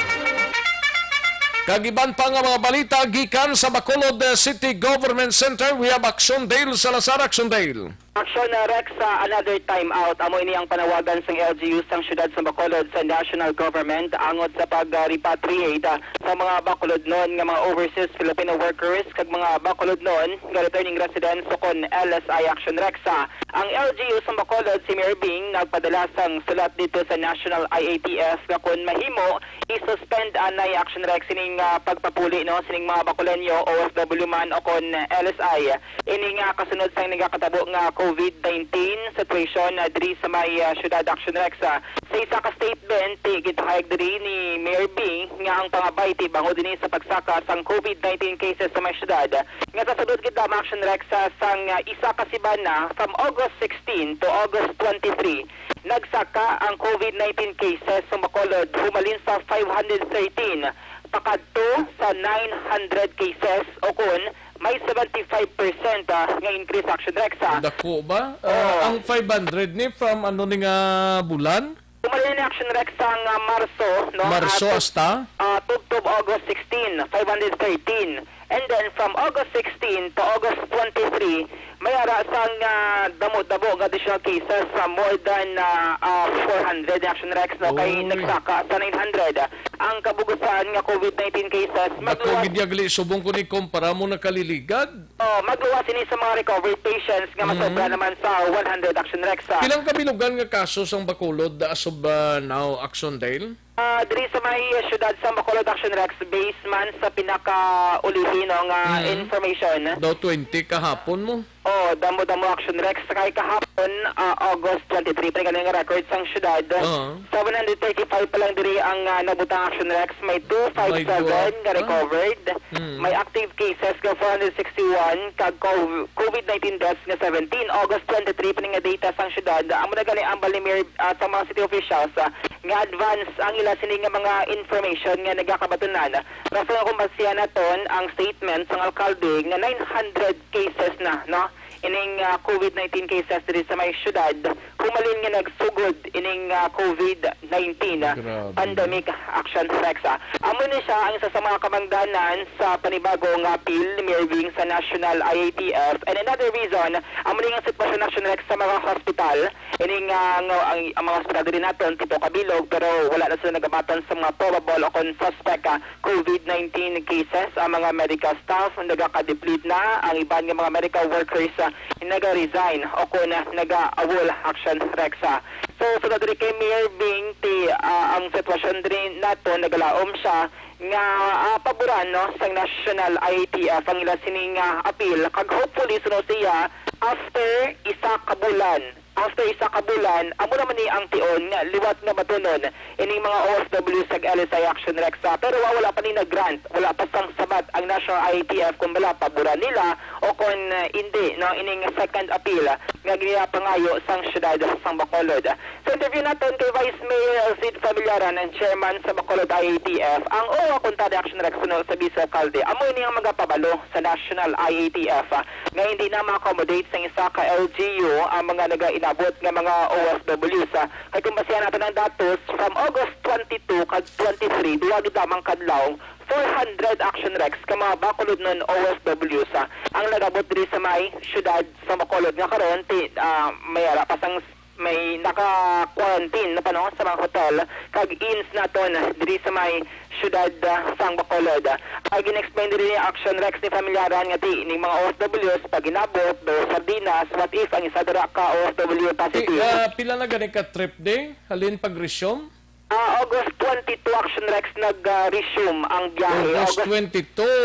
Kag iban pa nga mga balita gikan sa Bacolod, eh, City Government Center, we have Aksyon Dale Salazar. Aksyon Dale. Aksyon, uh, Rex, uh, another time out. Amo ini ang panawagan sang L G U sang siyudad sa Bacolod sa national government angot sa pag, uh, repatriate, uh, sa mga Bacolodnon nga mga overseas Filipino workers kag mga Bacolodnon nga returning residents o kon L S I. Aksyon, Rex, uh, ang L G U sa Bacolod, si Mayor Bing, nagpadala sang sulat dito sa National I A T F nga kon mahimo, i-suspend anay, Aksyon, Rex, sining, ah, pagpapuli, no, sining mga Bacolodnon, O F W man o kon L S I. Ini nga kasunod sang nagakatabo nga COVID nineteen situation, ah, diri sa may, ah, siyudad, Aksyon, Rex, ah. Sa isa ka statement, ti gipahayag diri ni Mayor Bing nga ang pangabay ti bangod ini sa pagsaka sang COVID nineteen cases sa may siyudad nga sa sulod gid lamang, Aksyon, Rex, ah, sang, ah, isa ka semana from August sixteen to August twenty-three. Nagsaka ang COVID nineteen cases sa Bacolod humalin sa five hundred thirteen pakadto sa nine hundred cases, o kun may seventy-five percent, ah, nga increase, Aksyon, Rex, ah. Dako ba? Ah, Oo. Ang five hundred ni from ano ni nga bulan? Humalin ni, Aksyon, Rex, sang, ah, Marso, no? Marso Ah, tub-, hasta? ah, tubtob August sixteen, five hundred thirteen. And then, from August sixteen to August twenty-three, may ara sang, ah, damo-damo nga additional cases sa more than, ah, ah, four hundred, Aksyon, Rex, no? Kay Oy. Nagsaka sa nine hundred. Ang kabugusan nga COVID nineteen cases, Dako magluwas gid yagli subong ko ni kumpara mo nakaliligad. Oh, magluwas ini sa mga recovered patients nga Mm. masobra naman sa one hundred, Aksyon, Rex, ah. Pilang kabilugan nga kaso sang Bacolod as of, ah, now, Aksyon, Dale? Ah, diri sa may siyudad sa Bacolod, Aksyon, Rex, based man sa pinakaulihi, no, nga Mm. information. Daw twenty kahapon mo. Oh, damo-damo, Aksyon, Rex. Kay kahapon, ah, August twenty-three, pa gani nga record sang siyudad. Oo. Seven hundred thirty-five pa lang diri ang, ah, nabutang, Aksyon, Rex. May two five seven My God. nga Ah. recovered. Mm. May active cases nga four hundred sixty-one, kag cov-, COVID nineteen deaths nga seventeen. August twenty-three pa ni nga data sang siyudad. Amo na gani ang bali, Mayor, ah, sa mga city officials, ah, nga advance ang ila sini nga mga information nga nagakabatunan. Rason kung basihan naton ang statement sang alkalde nga nine hundred cases na, no? Ining, ah, COVID nineteen cases diri sa may siyudad, humalin nga nagsugod ining, ah, COVID nineteen, ah, Grabe. pandemic, Aksyon, Rex, ah. Amo ni siya ang isa sa mga kamangdanan sa panibago nga apil ni Mayor Bing sa National I A T F. And another reason, amo ni ang sitwasyon, Aksyon, Rex, sa mga hospital. Ini nga, nga ang, ang mga ospital diri naton, pito ka bilog, pero wala na sila nagabaton sa mga probable o kon suspect, ah, COVID nineteen cases. Ang mga medical staff nagaka-deplete na, ang iban nga mga medical workers, ah, naga-resign o kon, ah, naga-awol, Aksyon, Rex, ah. So, sunod diri kay Mayor Bing, ti, ah, ang sitwasyon diri naton nagalaom siya nga, ah, paboran, no, sang National I A T F ang ila sining, ah, apil, kag hopefully suno siya after isa ka bulan. After isa ka bulan, amo naman ni ang tion nga liwat nga batunon ining mga O F W sa L S I Action Rex, ah, pero wa-, wala pa ni nag-grant, wala pa sang sabat ang National I A T F kung bala paboran nila o kung, ah, indi, no, ining second appeal nga ginapangayo sang siyudad sang Bacolod. Sa interview naton kay Vice Mayor Sid Familiaran, ang chairman sa Bacolod I A T F, ang O W A Contade Action Rex suno sa Vice Alcalde, amo ini ang magapabalo sa National I A T F, ah, nga hindi na ma-accommodate sang isa ka L G U ang mga nagainabot nga mga O F Ws, ah. Kay kung basihan naton ang datos, from August twenty-two kag twenty-three, duha gid lamang kadlaw, four hundred Action Rex ka mga Bacolodnon O F Ws, ah, ang nagabot diri sa may siyudad sa Bacolod nga karon ti, ah, may ara pa sang may naka-quarantine na pa, no, sa mga hotel kag inns naton diri sa may siyudad, ah, sang Bacolod. Ang gin-explain diri ni Action Rex ni Familiaran nga ti ning mga O F Ws pag inabot do Sardinas, what if ang isa dira ka O F W Ti, positive? Ah, pila na gani ka trip di? Halin pag-resume? Ah, August twenty-two, Action Rex, nag, ah, resume ang biyahe. August August twenty-two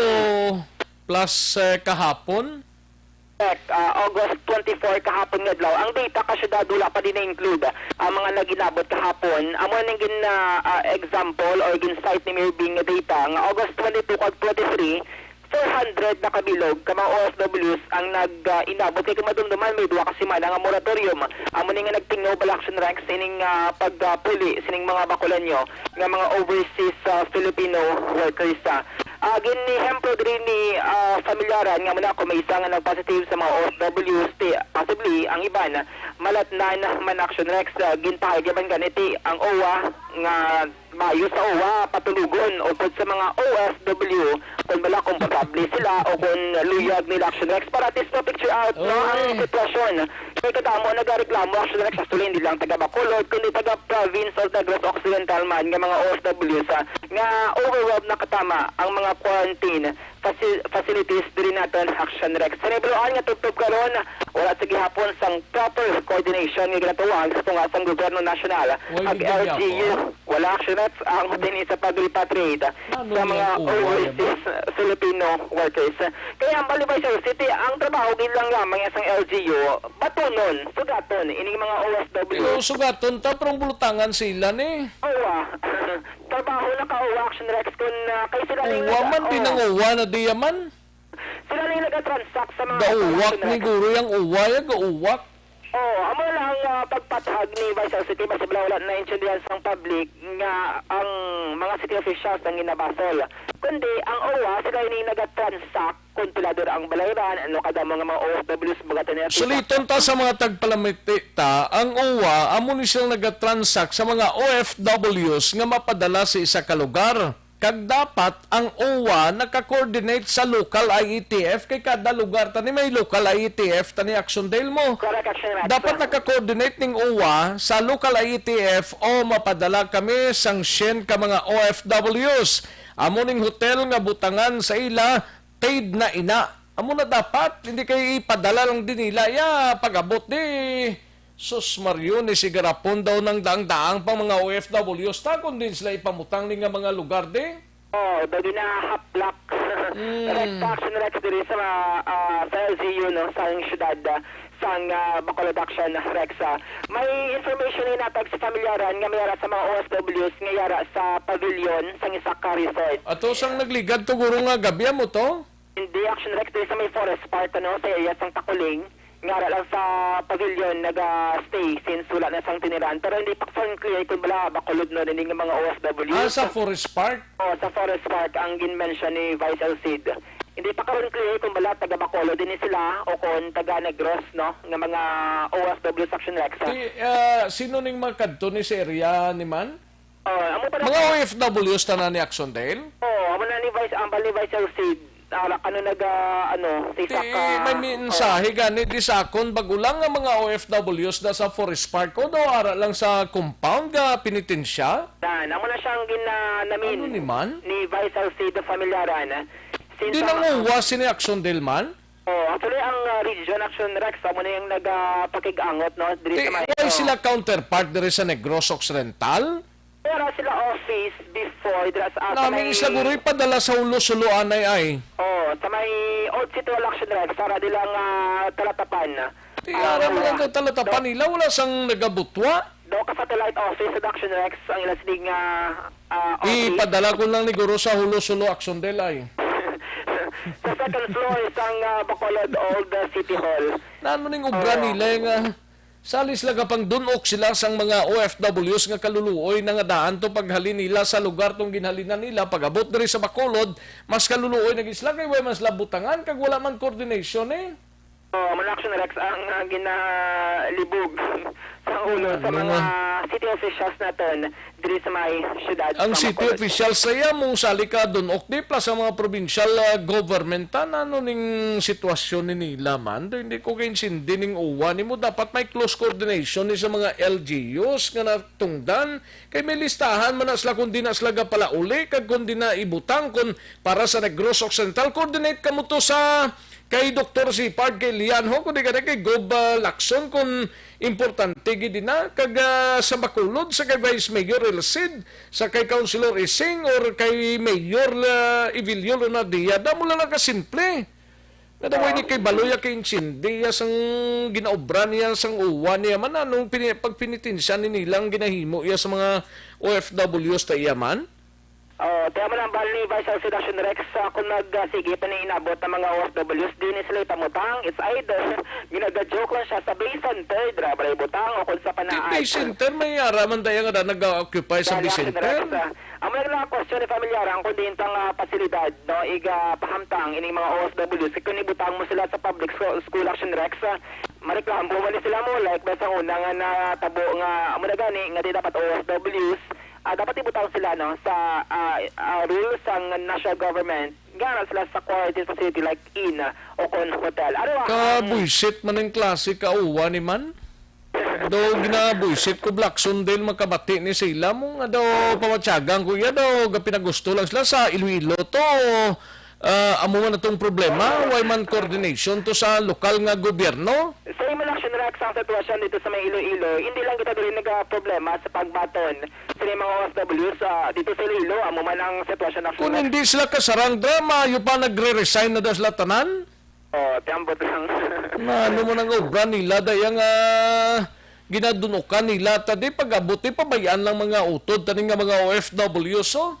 plus, eh, kahapon? Correct. Ah, August twenty-four, kahapon nga adlaw. Ang data ka syudad wala pa din na-include ang mga nag-inabot kahapon. Amo ning gin, ah, ah, example or gin-cite ni Mayor Bing nga data nga August twenty-two kag twenty-three, four hundred na kabilog ka mga O F Ws ang nag, ah, inabot. Kay kung madumduman, may duha ka semana nga moratorium. Amo ni nga nagtingog bala, Action Rex, sining, ah, pagpuli sining mga Bacoleño nga mga overseas, ah, Filipino workers, ah. Ah, gin-ehemplo diri ni, ah, Familiaran nga muna kung may isa nga nag-positive sa mga O F Ws, ti, possibly ang iban malatnan man, Action Rex, ah, ginpahayag man gani ti ang O W A nga maayo sa O W A patulogon upod sa mga O F W kung bala komportable sila o kung luyag nila, Action Rex, para at least ma-picture out, no, ang Oy. sitwasyon. Kay kadamo nagareklamo, Action Rex, actually, hindi lang taga Bacolod, kundi taga province of Negros Occidental man nga mga O F Ws, ah, nga overwhelmed na katama ang mga quarantine faci-, facilities diri naton, Action Rex. Sa nahibaluan nga tubtob karon, wala sa gihapon sang proper coordination nga ginatawag sa tunga sang gobyerno nasyonal Why kag did they L G U. ako? Wala, Action Rex, ang dinhi sa pag-repatriate Ano sa niya mga ang uway, overseas Filipino workers. Kaya ang Balibay City, ang trabaho gid lang lamang sang L G U, batunon, sugaton ining mga O F W. Pero sugaton ta, pero ang bulutangan sila ni. Oo, ah. Trabaho na ka, O W A, Action Rex, kun, ah, kay sila ning Uwa nag-, man, di oo. nang uwa na diya man. Sila ning nagatransact sa mga Gauwak transaction ni record. Guro yang uwa, ya gauwak. Oo, amo lang ang, ah, pagpathag ni Vice L C T, basi bala wala naintindihan sang public nga ang mga city officials ang ginabasol. Kundi ang O W A, sila ini nagatransact kung pila dira ang balayran, ano kadamo nga mga O F Ws, bugatan nila. Suliton ta sa mga tagpalamati ta, ang O W A, amo ni sila nagatransact sa mga O F Ws nga mapadala sa isa ka lugar. Kag dapat ang O W A naka-coordinate sa local I E T F, kay kada lugar tani may local I E T F tani, Action Dale mo. Correct, Action Rex. Dapat naka-coordinate ning O W A sa local I E T F, o mapadala kami sang syen ka mga O F Ws. Amo ning hotel nga butangan sa ila, paid na ina. Amo na dapat, hindi kay ipadala lang din nila. Ya, pag-abot di, sus Mario, ni sigarapon daw nang daang-daang pang mga O F Ws ta, kung din sila ipamutang ni nga mga lugar di. Oh, daw ginahaplak. Mm. Direct action, Rex, diri sa, ah, sa L G U, no, sa syudad, ah, sang, ah, Bacolod Action, Rex, ah. May information na inatag sa pamilyaran nga may ara sa mga O F Ws nga yara sa pavilion sang isa ka resort. Ato sang nagligad to, guro, nga gabi mo to? Hindi, Action Rex, diri sa may Forest Park, ano, sa area sang Takuling, nga ara lang sa pavilion naga-stay since wala na sang tiniran. Pero hindi pa karon clear kung bala Bacolod, no, hindi nga mga O F W. Ah, sa Forest Park? Oh, sa Forest Park ang gin-mention ni Vice El Cid. Hindi pa karon clear kung bala taga Bacolod din sila o kung taga Negros, no, nga mga O F W, Action Rex, ha? Ti, ah, sino ning mga kadto ni sa area ni man? Oh, amo pa na. Mga O F Ws tanan ni Action Dale? Oh, amo na ni Vice, ambal ni Vice El Cid. Ara, ano, naga, ano, sa isa Ti, ka, may mensahe oh. Gani di sa akon, bago lang nga mga O F Ws na sa Forest Park, o daw ara lang sa compound nga penitensya? Yan, amo na siyang gin-, ah, namin Ano ni man? Ni Vice El Cid, familiaran. Since Di ang nang uwas ni Action Dale man? Oh, actually, ang, ah, Region Action Rex, amo na yung nagapakig-angot, no? Diri Ti, sa may, why oh. Sila counterpart diri sa Negros Occidental? Wala sila office before, dira sa, ah, sa Namin may sa guroy padala sa ulo-sulo anay ay. Oh, sa may Old City Hall, Action Rex, sa Radila nga Talatapan. Ti Ah, ara man wala. Ang talatapan nila, wala sang nagabutwa. Do ka satellite office sa Action Rex ang ila sining, ah, ah, office. Ipadala ko lang ni Guro sa Hulo Solo Action Del ay. Sa second floor sang, ah, Bacolod Old, ah, City Hall. Nano ning obra Oo. nila nga sali sila ka pang dunok sila sang mga O F Ws nga kaluluoy na nga daan to paghalin nila sa lugar tong ginhalinan nila, pag-abot diri sa Bacolod, mas kaluluoy na gid sila kay way man sila butangan kag wala man coordination eh. Oh, man Action Rex ang, ah, ginalibog sa ulo sa Ano mga nga? city officials naton diri sa may syudad Ang sa city Bacolod. officials sa iya mo sali ka dun, ok, di plus ang mga provincial, ah, government, ta, ano ning sitwasyon ni nila man? Do, hindi ko kaintindi ning uwa nimo. Dapat may close coordination ni sa mga L G Us nga natungdan. Kay may listahan man na sila kung di na sila gapalauli, kag kung di na ibutang, kung para sa Negros Occidental, coordinate ka mo to sa kay Doktor Sipard, kay Lian ho, kundi ka na kay Gob, ah, Lacson, kung importante gid na, kag, ah, sa Bacolod, sa kay Vice Mayor Elcid, sa kay Councilor Ising, or kay Mayor, ah, Evilio Leonardia, damo lang nakasimple. Kada way ni kay Baloy, ah, kay Insindiya sang ginaobra niya, sang uwa niya man, anong pini-, pagpinitensya ni nilang ginahimo iya sa mga O F Ws ta iya man? Oh, tiyan mo lang, bali ni Vice President Action Rex, ah, kung nag, ah, sige pa ni inabot ang mga O F Ws, di ni sila ipamutang. It's either ginaga-joke lang siya sa Bay Center, dira ba ibutang, o kung sa Di panaay. Bay Center, may ara man daya nga na nag-occupy sa Dahil Bay Action Center. Rex, ah, ang mga lang question ni familiar, ang kundi intang, ah, pasilidad, no, iga pahamtang ining mga O F Ws, kung ibutang mo sila sa public school, school Action Rex, ah, mareklamo man ni sila mo, like, ba sa una nga natabo nga, amo na gani, nga di dapat O F Ws, ah, dapat ibutang sila, no, sa, ah, ah, rules sang national government, nga na sila sa quarantine facility like inn, ah, o kon hotel. Ano, ah, Kabuisit man ang klase ka uwa ni man. Daw ginabuisit ko, Blackson, dahil makabati ni sila mo nga daw pamatyagan ko iya daw gapinagusto lang sila sa Iloilo to. Ah, amo man atong problema, way man coordination to sa lokal nga gobyerno. Sa imo lang, Shinrak, sa sitwasyon dito sa may Iloilo, hindi lang kita diri nagaproblema sa pagbaton sa mga O F Ws, ah, dito sa Iloilo, amo man ang sitwasyon, Kung actually. Hindi sila kasarang drama, yung pa nagre-resign na daw sila tanan? Oh, tiambot lang. Na ano man ang obra nila, dayang, ah, ginadunukan nila, ta di pag-abot, di pabayaan lang mga utod, taning nga mga O F Ws, oh.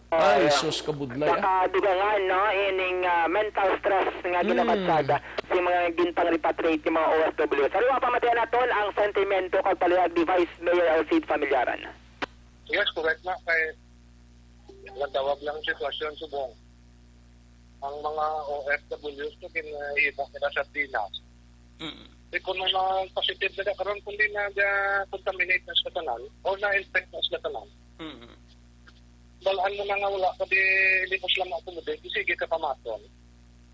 Oh, Ay, yeah. Sus, kabudlay, ah. Nakadugangan, no, ining, ah, mental stress nga Mm. ginamatsada sa mga gintang repatriate nga mga O F W. Sa liwa, pamatian naton ang sentimento kag palihag ni Vice Mayor Elcid Familiaran. Yes, correct na. Kay nagtawag lang ang sitwasyon subong ang mga O F Ws na gin-, ah, iba nila sa Pinas. Mm. Di kuno na positive na karon, kundi na, na contaminate na sila tanan o na-infect na sila tanan. Mm. Balhan mo na nga wala ka di, di mo sila ma-accommodate, di sige ka pamaton.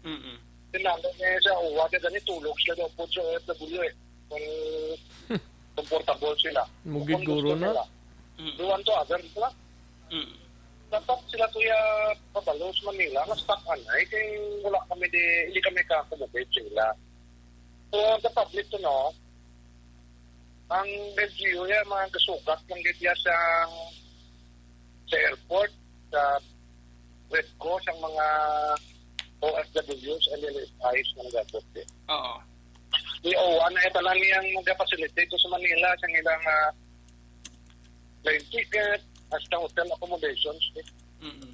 Mm. Tinalo niya sa uwa, di gani tulog sila daw po sa O F W eh. Kung comfortable sila. Mugig Kung gusto guro na. nila. Mm. Do unto others, di ba? Mm. Dapat sila, kuya, pabalo sa Manila, nga stuck anay, kay wala kami di, hindi kami ka-accommodate sa ila. So, the public to know, ang L G U, ya, mga gasugat lang gid ya sa, sa airport, sa Red Cross, ang mga O F Ws, L L F Is, nga nag-abot, eh. Oo. Di, oh, ano, eh, pala niyang mag-facilitate to sa Manila, sa ilang, ah, plane ticket, hasta hotel accommodations, eh. Mm-mm.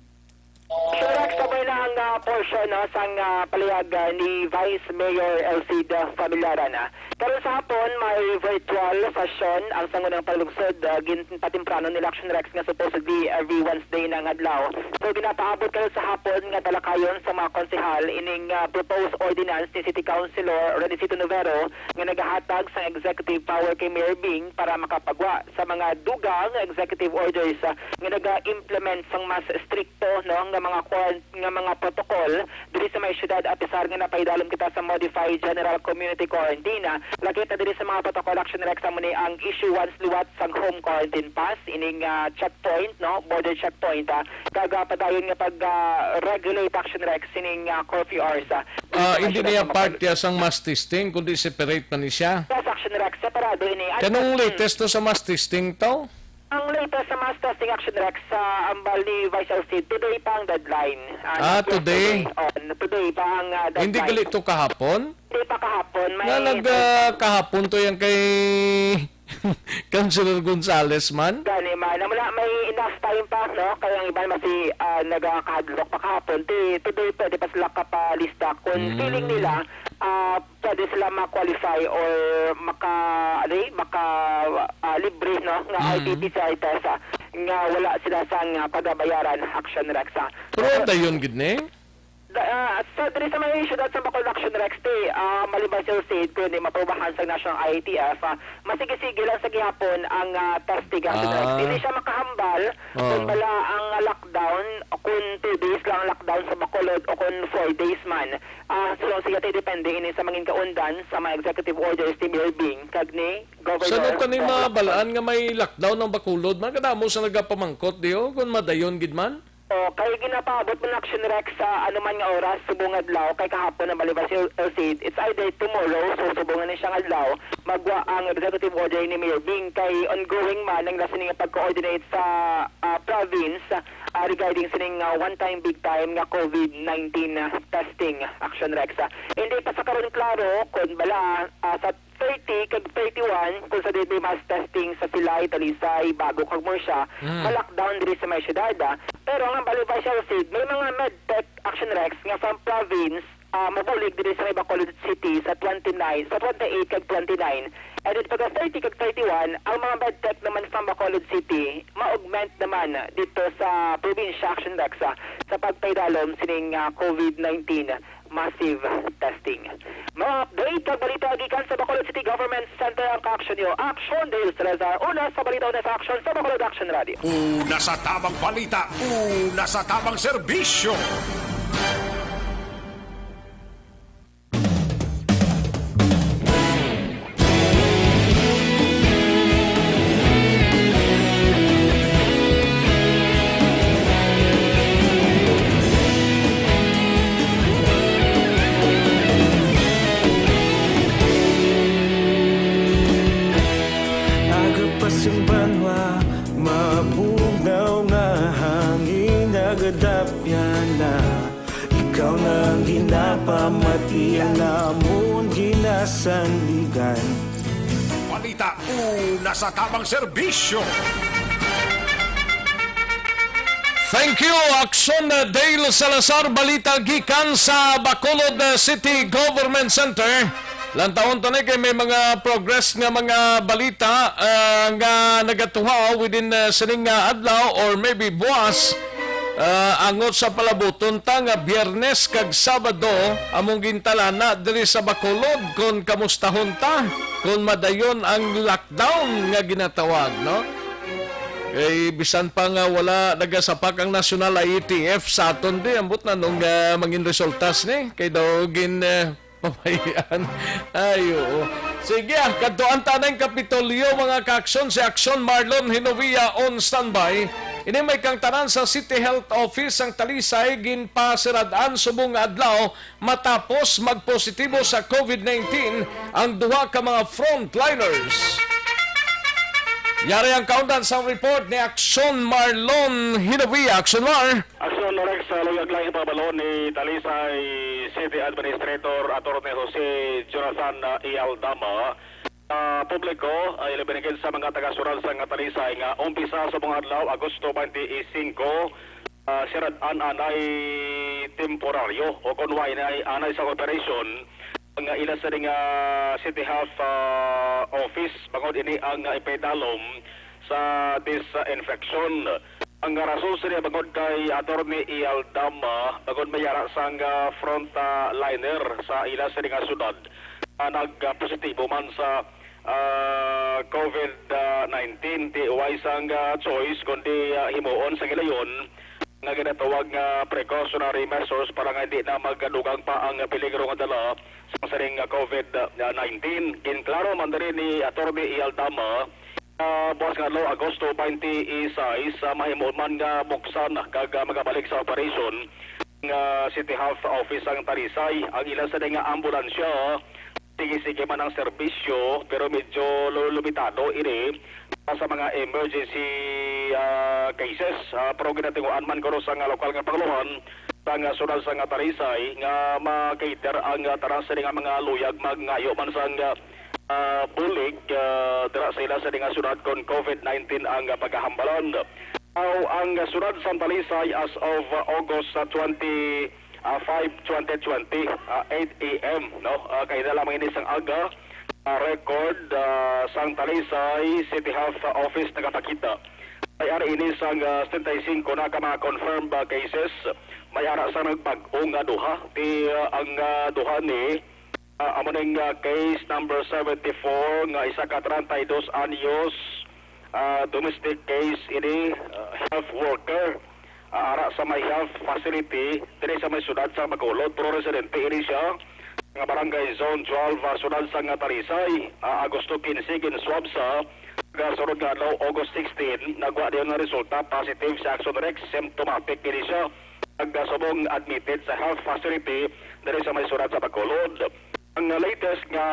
Ah, So, Rex, sabay na ang, ah, portion, no, sang, ah, palihag, ah, ni Vice Mayor Elcid, ah, Familiaran, ah. Karon sa hapon, may virtual session ang sangunang panlungsod, ah, gin-, patimprano ni Action Rex nga supposedly every Wednesday na nga adlaw. So, ginapaabot karon sa hapon nga talakayon sa mga konsehal ining, ah, proposed ordinance ni City Councilor Renicito Novero nga nagahatag sa executive power kay Mayor Bing para makapagwa sa mga dugang nga executive orders, ah, nga naga-implement sang mas strikto, no, nga mga quaran-, nga mga protocol diri sa may syudad, apisar nga napahidalom kita sa modified general community quarantine. Ah, nakita diri sa mga protocol, Action Rex, amo ni ang issuance liwat sang home quarantine pass, ining, ah, checkpoint, no, border checkpoint, ah, kag, ah, padayon nga pag, ah, regulate, Action Rex, ining, ah, curfew hours, ah, diri Ah, sa may hindi syudad niya sa Mapal- part ya sang mass testing, kundi separate pa ni siya. Yes, Action Rex, separado ini. Kanong Mm. latest to sa mass testing to? Ang Ito sa mass testing, Action Rex, sa ambal ni Vice L C, today pa ang deadline. Ah, Ah, not today. yesterday. Oh, today pa ang, ah, Hindi deadline. gali to kahapon? Hindi pa kahapon. May Na nag, ah, kahapon to yan kay Councilor Gonzales man? Gani man. Wala, may enough time pa, no? Kaya ang iban masi, ah, nagakahadlok pa kahapon. Ti, today pwede pa sila kapalista. Kung Mm. feeling nila, ah, pwede sila ma-qualify or maka, ano eh, maka, ah, libre, no, nga Mm. R T P C R test, ah, nga wala sila sang, ah, pagabayaran, Action Rex, ah. Pero dayon gid ni? Da, ah, sa diri sa may siyudad sa Bacolod, Action Rex, ti, ah, maliban sa L C D, kundi maprobahan sa National I A T F, ah, masige-sige lang sa gihapon ang, ah, testing, Action Rex. Ah. Dili siya makahambal Oh. kung bala ang lockdown, kung two days lang ang lockdown sa Bacolod o kung four days man. Ah, sulong siya, ti, depende ini sa mangin kaundan sa mga executive orders ni Mayor Bing kag ni Governor Sa nagkani Bongbong mabalaan Lacson. nga may lockdown ang Bacolod, man kadamo sa nagapamangkot diyo kung madayon gid man? O, kay ginapaabot man, Action Rex, sa anuman nga oras subong adlaw, kay kahapon ang maliban sa L C D, it's either tomorrow, so subong na siyang adlaw, magwa ang executive order ni Mayor Bing, kay ongoing man ang ila sini nga pag-coordinate sa, ah, province, ah, regarding sining, ah, one time, big time nga COVID nineteen, ah, testing, Action Rex. Ah, hindi pa sa karon klaro kung bala, ah, sa thirty kag thirty-one, kung sa dili mass testing sa Silay, Talisay, Bago kag Murcia, Mm. ma-lockdown diri sa may syudad, ah. Pero ang bali, Vice L C D, may mga medtech, Action Rex, nga from province, ah, mabulig diri sa may Bacolod City sa twenty-nine, sa twenty-eight kag twenty-nine. And then pagka thirty kag thirty-one, ang mga medtech naman sa Bacolod City, ma-augment naman dito sa probinsya, Action Rex, ah, sa pagpaidalom sining, ah, COVID nineteen massive testing. Mga update kag balita gikan sa Bacolod City Government Center ang ka-action niyo. Action Dale Salazar, una sa balita, una sa action sa Bacolod Action Radio. Una sa tamang balita, una sa tamang serbisyo. Agapas ang banwa, mabugnaw nga hangin, nagadapya na. Ikaw na ang ginapamati, ang amon ginasandigan. Balita, una sa tamang serbisyo. Thank you, Action Dale Salazar. Balita gikan sa Bacolod City Government Center. Lantawon ta ni kay may mga progress nga mga balita, ah, nga nagatuhaw within, ah, sining nga adlaw or maybe buwas, ah, angot sa palabuton ta nga Biyernes kag Sabado among gintalana diri sa Bacolod, kon kamustahon ta, kon madayon ang lockdown nga ginatawag, no? Kay bisan pa nga wala nagasapak ang National I A T F sa aton, di ambot na nung, ah, mangin resultas ni kay daw gin, ah, Pabayaan. Ay, oo. Sige, ah, kadtuan ta na ang Kapitolyo, mga ka-action, si Action Marlon Hinovia on standby. Ini may kangtanan sa City Health Office ang Talisay, ginpasirad-an subong nga adlaw matapos magpositibo sa COVID nineteen ang duha ka mga frontliners. Yari ang kaundan sa report ni Action Marlon Hinovia. Action Mar. Aksyon, Rex, sa luyag lang ipabalo ni Talisay City Administrator Attorney Jose Jonathan, ah, Ialdama sa publiko, ah, ilabi na gid sa mga taga-syudad sang Talisay nga umpisa sa mga adlaw, Agosto twenty-five, ah, sirad-an anay temporaryo o kon wa anay, anay sa operasyon nga ila sa ning, ah, City Health, ah, Office bangod ini ang, ah, ipaidalom sa disinfection. Ang rason sini bangod kay Attorney Ialdama, bangod may yara sang, ah, front, ah, liner sa ila sini nga syudad, ah, nagpositibo man sa, ah, COVID, ah, nineteen. Ti way sang, ah, choice, kundi, ah, himuon sa gilayon nga ginatawag nga precautionary measures para nga hindi na magdugang pa ang peligro nga dala sa sining, ah, COVID nineteen. Ginklaro man diri ni Attorney Ialdama, ah, buwas nga adlaw, Agosto twenty-six, ah, mahimo man nga buksan kag, ah, magabalik sa operasyon nga City Health Office ang Talisay. Ang ila sa nga ambulansya, sige-sige man ang serbisyo, pero medyo lu-, limitado ini. sa mga emergency, ah, cases. Ah, pero ginatinguan man kuno sang lokal nga pangulohan sang, ah, siyudad sang, ah, Talisay nga ma-cater ang, ah, tanan sini nga mga luyag mangayo man sang, ah, ah, bulig, ah, dira sa ila sini nga siyudad kon COVID nineteen ang, ah, pagahambalan. Now, ang, ah, siyudad sang Talisay as of, ah, August, ah, twenty, ah, five, twenty twenty, ah, eight A M, no? Ah, kaina lamang ini sang aga, ah, record, ah, sang Talisay City Health, ah, Office nagapakita. May ara ini sang, ah, setenta y cinco na ka mga confirmed, ah, cases. May ara sa nagbag-o nga duha. Ti, ah, ang, ah, duha ni, ah, amo ning, ah, case number seventy-four nga isa ka treinta y dos anyos, ah, domestic case ini, ah, health worker. Ah, ara sa may health facility diri sa may siyudad sa Bacolod, pero residente ini siya nga Barangay Zone twelve, ah, siyudad sa nga Talisay. Ah, Agosto quince, ginswab sa kasunod nga adlaw, August sixteen, nagwa dayon nga resulta positive sa Action Rex, symptomatic ini siya. Nagkasubong admitted sa health facility diri sa may siyudad sa Bacolod. Ang latest nga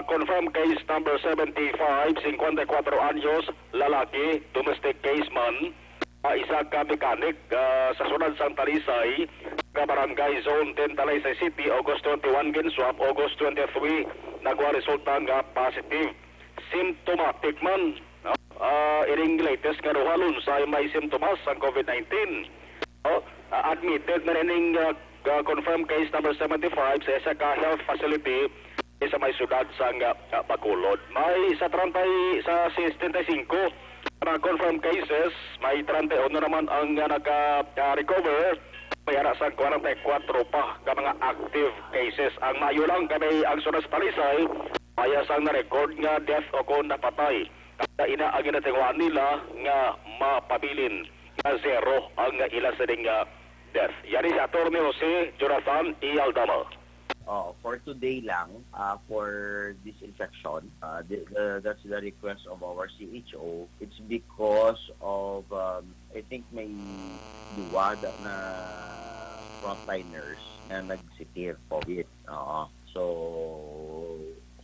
confirmed case number seventy-five, cincuenta y cuatro anyos, lalaki, domestic case man, ah, isa ka mechanic, ah, sa siyudad sang Talisay, nga Barangay Zone ten, Talisay City, August twenty-one, ginswab, August twenty-three, nagwa resulta nga positive. Symptomatic man, no? Ah, ining latest nga duha lunsay may simptomas sang COVID nineteen. No? Ah, admitted na rin ning, ah, ah, confirmed case number seventy-five sa isa ka health facility sa may siyudad sang, ah, Bacolod. May sa treinta y, sa setenta y cinco na confirmed cases, may treinta y uno naman ang, ah, naka, ah, recover. May ara sa kwarenta y kuwatro pa ka mga active cases. Ang maayo lang kay ang siyudad sa Talisay, wala sang na-record nga death o kon napatay. Kaya ina ang ginatinguhaan nila nga mapabilin nga zero ang ila sining, ah, death. Yari si Attorney Jose Jonathan E. Aldama. Oh, for today lang, ah, for disinfection, ah, the, the, that's the request of our C H O. It's because of, um, I think may duwa da- na frontliners na nag-, si Pierre Covid. Oo. So,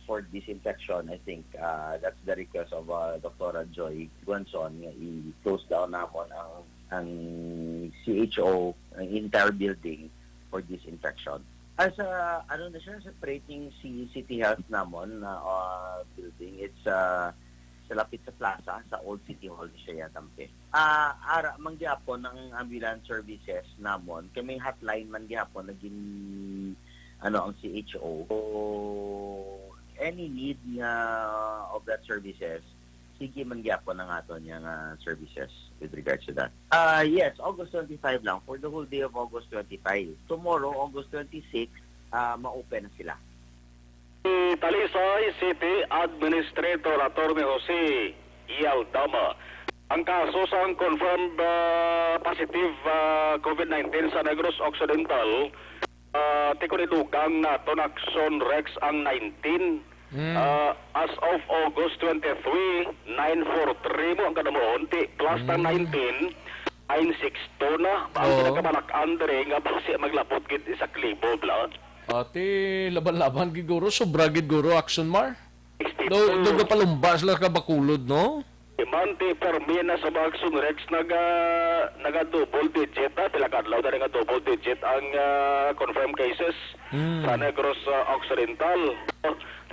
for disinfection, I think, uh, that's the request of, uh, Doktora Joy Guanzon nga i-close down namon ang, ang C H O, ang entire building for disinfection. As a, ano na siya, separating si City Health namon na, uh, building. It's, uh, sa lapit sa plaza, sa Old City Hall siya yata, Mpe. Ah, ara man gyapon ang ambulance services namon, kay may hotline man gyapon na gin-, ano, ang C H O. So, any need nga of that services, sige man gyapon ang aton nga services with regards to that. Ah, yes, August twenty-five lang, for the whole day of August twenty-five. Tomorrow, August twenty-six, ah, ma-open na sila. Si Talisay City Administrator Attorney Jose Yaldama. Ang kaso sang confirmed, ah, positive, ah, COVID nineteen sa Negros Occidental, ah, ti kon idugang naton, Action Rex, ang nineteen. Mm. Ah, as of August twenty-three, nine four three mo ang kadamuhon, ti plus ng Mm. nineteen, nine six two na. Ang Oo. pinakamalak-an diri nga basi maglabot gid isa ka libo, Vlad. Ati, laban-laban gid guro, sobra gid guro, Action Mar. Sixty-two. Do, do gapalumba sila ka Bacolod, no? Iman ti permi na sa mga Action Rex naga, naga double digit na, pila ka adlaw na nga double digit ang, ah, confirmed cases Mm. sa Negros, ah, Occidental.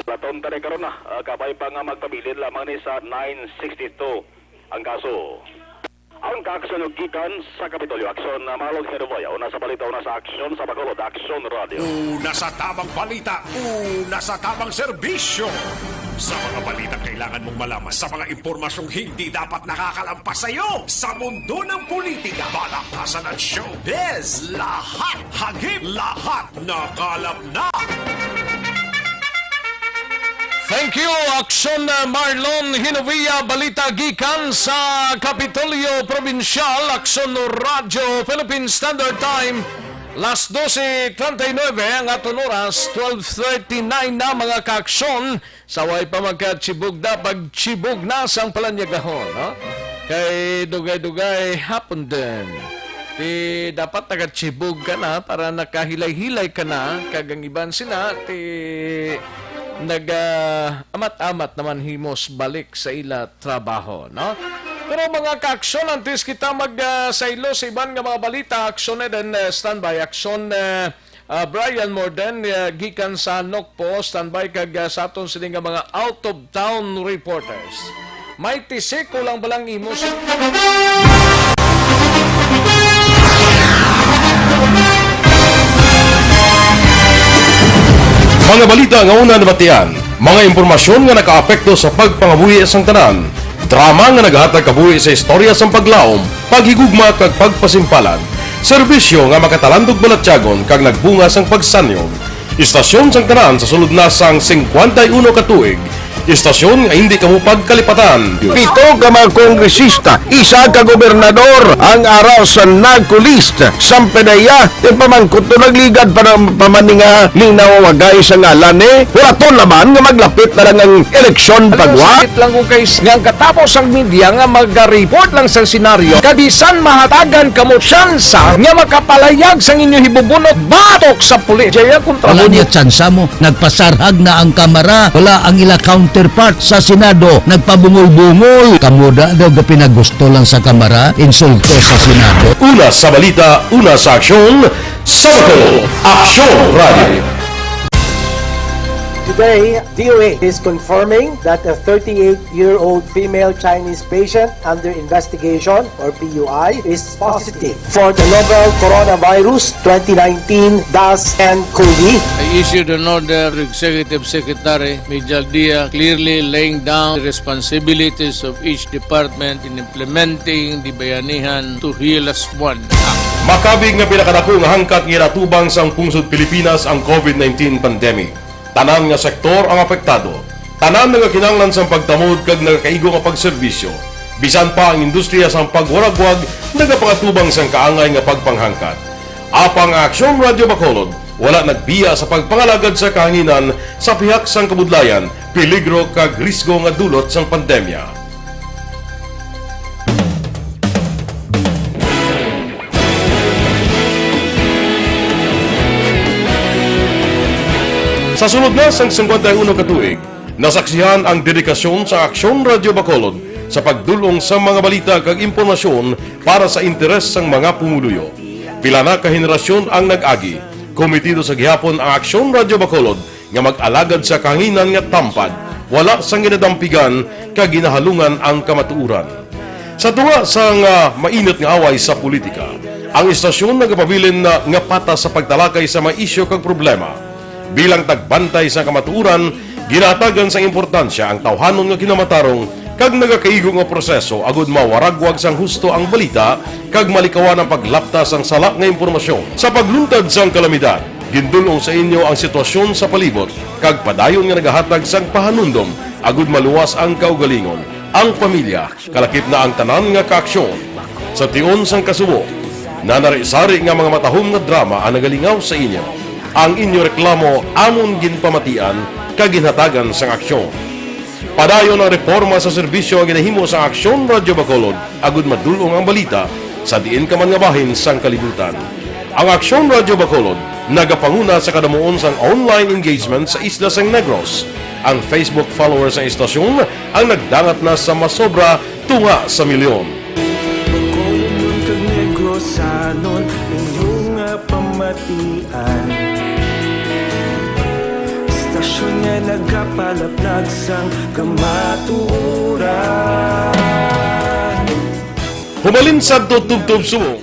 Laton ta rin karon na, ah, kabay pa nga magpabilin lamang ni sa nine sixty-two ang kaso. Ang kaaksyon gikan sa Kapitolyo. Aksyon na Marlon Herboya. Una sa balita, una sa aksyon sa Bacolod. Aksyon Radio. Una sa tamang balita, una sa tamang serbisyo. Sa mga balitang kailangan mong malaman, sa mga impormasyong hindi dapat nakakalampas sa iyo, sa mundo ng politika, balaktasan at showbiz, lahat hagip, lahat nakalap na. Thank you, Aksyon, uh, Marlon Hinovia. Balita gikan sa Kapitolyo Probinsyal, Aksyon Radyo, Philippine Standard Time. Las doce treinta y nueve ang aton oras, twelve thirty-nine na, mga kaaksyon. Sa way pa magkachibog na, pagchibog na sang palanyagahon, no? Kay dugay-dugay hapon din. Ti dapat nagachibog ka na para nakahilay-hilay ka na, kag ang iban sina, ti nag, ah, amat-amat naman himos balik sa ila trabaho, no? Pero mga kaaksyon, antes kita mag, ah, saylo sa iban nga mga balita, aksyon na din, eh, standby, aksyon, eh, ah, Brian Morden, eh, gikan sa Nokpo, standby kag, ah, sa aton sini nga mga out-of-town reporters. May tisik, kulang ba lang imos? Mga balita nga una nabatian, mga impormasyon nga nakaapekto sa pagpangabuhi sang tanan, drama nga nagahatag kabuhi sa istorya sang paglaom, paghigugma kag pagpasimpalan, serbisyo nga makatalandog balatyagon kag nagbunga sang pagsanyog. Istasyon sang tanan sa sulod na sang singkwenta y uno ka tuig, istasyon nga hindi kamo pagkalipatan. Pito ka mga kongresista, isa ka gobernador ang ara sa NAGCO list. Sampanaya, ipamangkot to, nagligad pa ng pamaninga, linaw wagay sa ngalan ni Huraton naman nga maglapit na lang ang eleksyon. Pagwa sakit lang ko, guys, nga ang katapos ang media nga mag-report lang sa senaryo, kabisan mahatagan kamo tsansa nga makapalayag sang inyo hibubunot batok sa pulis. Jaya kontra. Wala niya tsansa mo. Nagpasarhag na ang Kamara. Wala ang ila counterpart sa Senado. Nagpabungol-bungol. Kamo da daw gapinagusto lang sa Kamara, insulto sa Senado. Una sa balita, una sa aksyon, sa Bacolod, Aksyon Radio. Today, D O A is confirming that a thirty-eight-year-old female Chinese patient under investigation, or P U I, is positive for the novel coronavirus twenty nineteen dash N cov. I issued an order to Executive Secretary Mijal Dia, clearly laying down the responsibilities of each department in implementing the Bayanihan to Heal As One Act. Makabig nga pinakadako nga hangkat nga ginatubang sang pungsod Pilipinas ang covid nineteen pandemic. Tanan nga sektor ang apektado. Tanan nagakinahanglan sang pagtamod kag nagakaigo nga pagserbisyo. Bisan pa ang industriya sang pagwaragwag nagapangatubang sang kaangay nga pagpanghangkat. Apang ang Aksyon Radio Bacolod wala nagbiya sa pagpangalagad sa kahanginan sa pihak sang kabudlayan, peligro kag risgo nga dulot sang pandemya. Sa sulod na sang singkwenta y uno ka tuig, nasaksihan ang dedikasyon sa Aksyon Radio Bacolod sa pagdul-ong sa mga balita kag impormasyon para sa interes sang mga pumuluyo. Pila na ka henerasyon ang nag-agi, komitido sa gihapon ang Aksyon Radio Bacolod nga mag-alagad sa kahanginan nga tampad, wala sang ginadampigan kag ginahalungan ang kamatuoran. Sa tunga sang, ah, mainit nga away sa politika, ang istasyon nagapabilin na nga patas sa pagtalakay sa mga isyu kag problema. Bilang tagbantay sa kamatuoran, ginahatagan sang importansya ang tawhanon nga kinamatarong kag nagakaigo nga proseso agud mawaragwag sang husto ang balita kag malikawan ang paglapta sang sala nga impormasyon. Sa pagluntad sang kalamidad, gindul-ong sa inyo ang sitwasyon sa palibot kag padayon nga nagahatag sang pahanumdom agud maluwas ang kaugalingon, ang pamilya, kalakip na ang tanan nga kaaksyon. Sa tion sang kasubo, nanari-sari nga mga matahom nga drama ang nagalingaw sa inyo. Ang inyo reklamo amon ginpamatian kag ginhatagan sang aksyon. Padayon ang reporma sa serbisyo nga ginahimo sang Aksyon Radyo Bacolod agud madul-ong ang balita sa diin ka man nga bahin sang kalibutan. Ang Aksyon Radyo Bacolod nagapanguna sa kadamuon sang online engagement sa isla sang Negros. Ang Facebook followers sang istasyon ang nagdangat na sa masobra tunga sa milyon. Bacolodnon kag Negrosanon, inyo nga pamatian. Istasyon nga nagapalaplag sang kamatuoran. Hubalin sadto tubtob subong.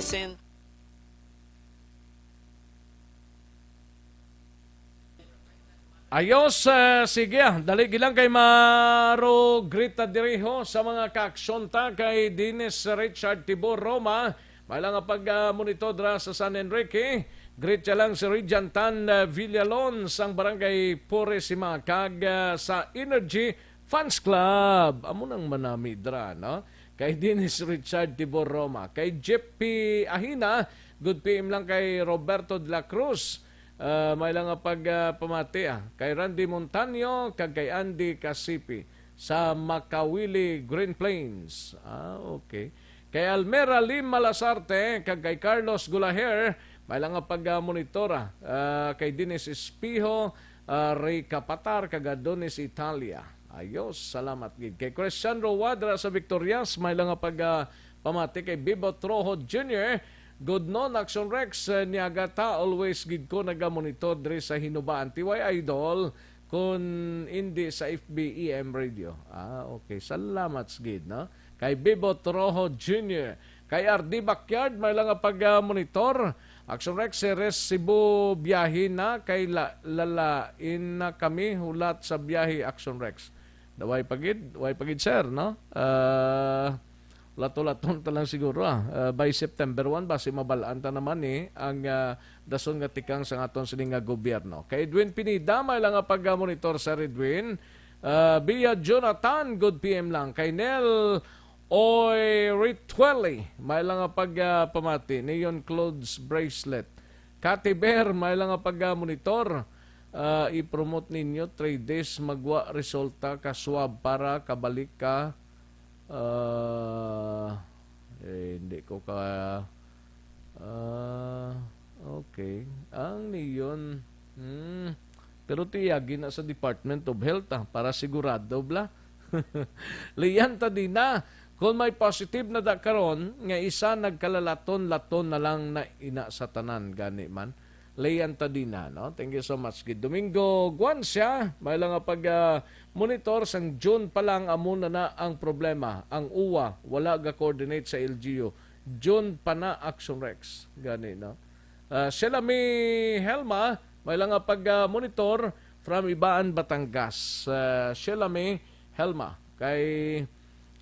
Ayos, eh, sige, ah. Dali gilang kay Maro Grita diriho sa mga kaaksyon ta kay Dennis Richard Tibor Roma. May lang nga pag, ah, monitor dra sa San Enrique. Greet siya lang si Rijan Tan, ah, Villalon sang Barangay Purisima kag, ah, sa Energy Fans Club. Amo nang manami dra, no? Kay Dennis Richard Tibor Roma. Kay Jeppy Ahina, good P M lang kay Roberto de la Cruz. Ah, may lang nga pag, ah, pamati, ah. Kay Randy Montaño, kag kay Andy Casipi sa Makawili, Green Plains. Ah, okay. Kay Almera Lim Malasarte, kag kay Carlos Gulaher, may lang nga pag, ah, monitor, ah. Ah, kay Dennis Espiho, ah, Ray Kapatar, kag Adonis Italia. Ayos, salamat gid. Kay Christian Roa dira sa Victorias, may lang nga pag, ah, pamati kay Bibo Trojo Junior. Good noon, Action Rex, eh, Niagata, always gid ko nagamonitor diri sa Hinubaan. T Y Idol, kun indi sa F B E M Radio. Ah, okay. Salamat gid, no? Kay Bibo Trojo Junior. Kay R D Backyard, may lang nga pag, ah, monitor. Action Rex, si Res Cebu biyahe na kay la, lalain na kami hulat sa biyahe, Action Rex. Daway pagid, way pagid, sir, no? Ah, lato-laton ta lang siguro, ah. Ah, by September one, basi mabalaan ta naman ni ang, ah, dason nga tikang sa aton sini nga gobyerno. Kay Edwin Pineda, may lang nga pag-monitor, Sir Edwin. Ah, Bia Jonathan, good P M lang. Kay Nel Oy Ritueli, may lang nga pag, ah, pamati. Neon Clothes Bracelet. Kati Ber, may lang nga pag, ah, monitor. Ah, i-promote ninyo, three days, magwa resulta ka swab para kabalik ka. Ah, eh, hindi ko ka, ah, okay. Ang Neon, hmm, pero tiyagi na sa Department of Health, ah, para sigurado, bla. Liyan ta din na, kung may positive na da karon, nga isa nagkalalaton-laton na lang na ina sa tanan, gani man. Liyan ta din na, no? Thank you so much, gid. Domingo Guancia, may lang nga pag, ah, monitor sang June pa lang, amo na na ang problema. Ang uwa, wala ga-coordinate sa L G U. June pa na, Action Rex. Gani, no? Ah, Sheila May Helma, may lang nga pag, ah, monitor from Ibaan, Batangas. Ah, Sheila May Helma, kay,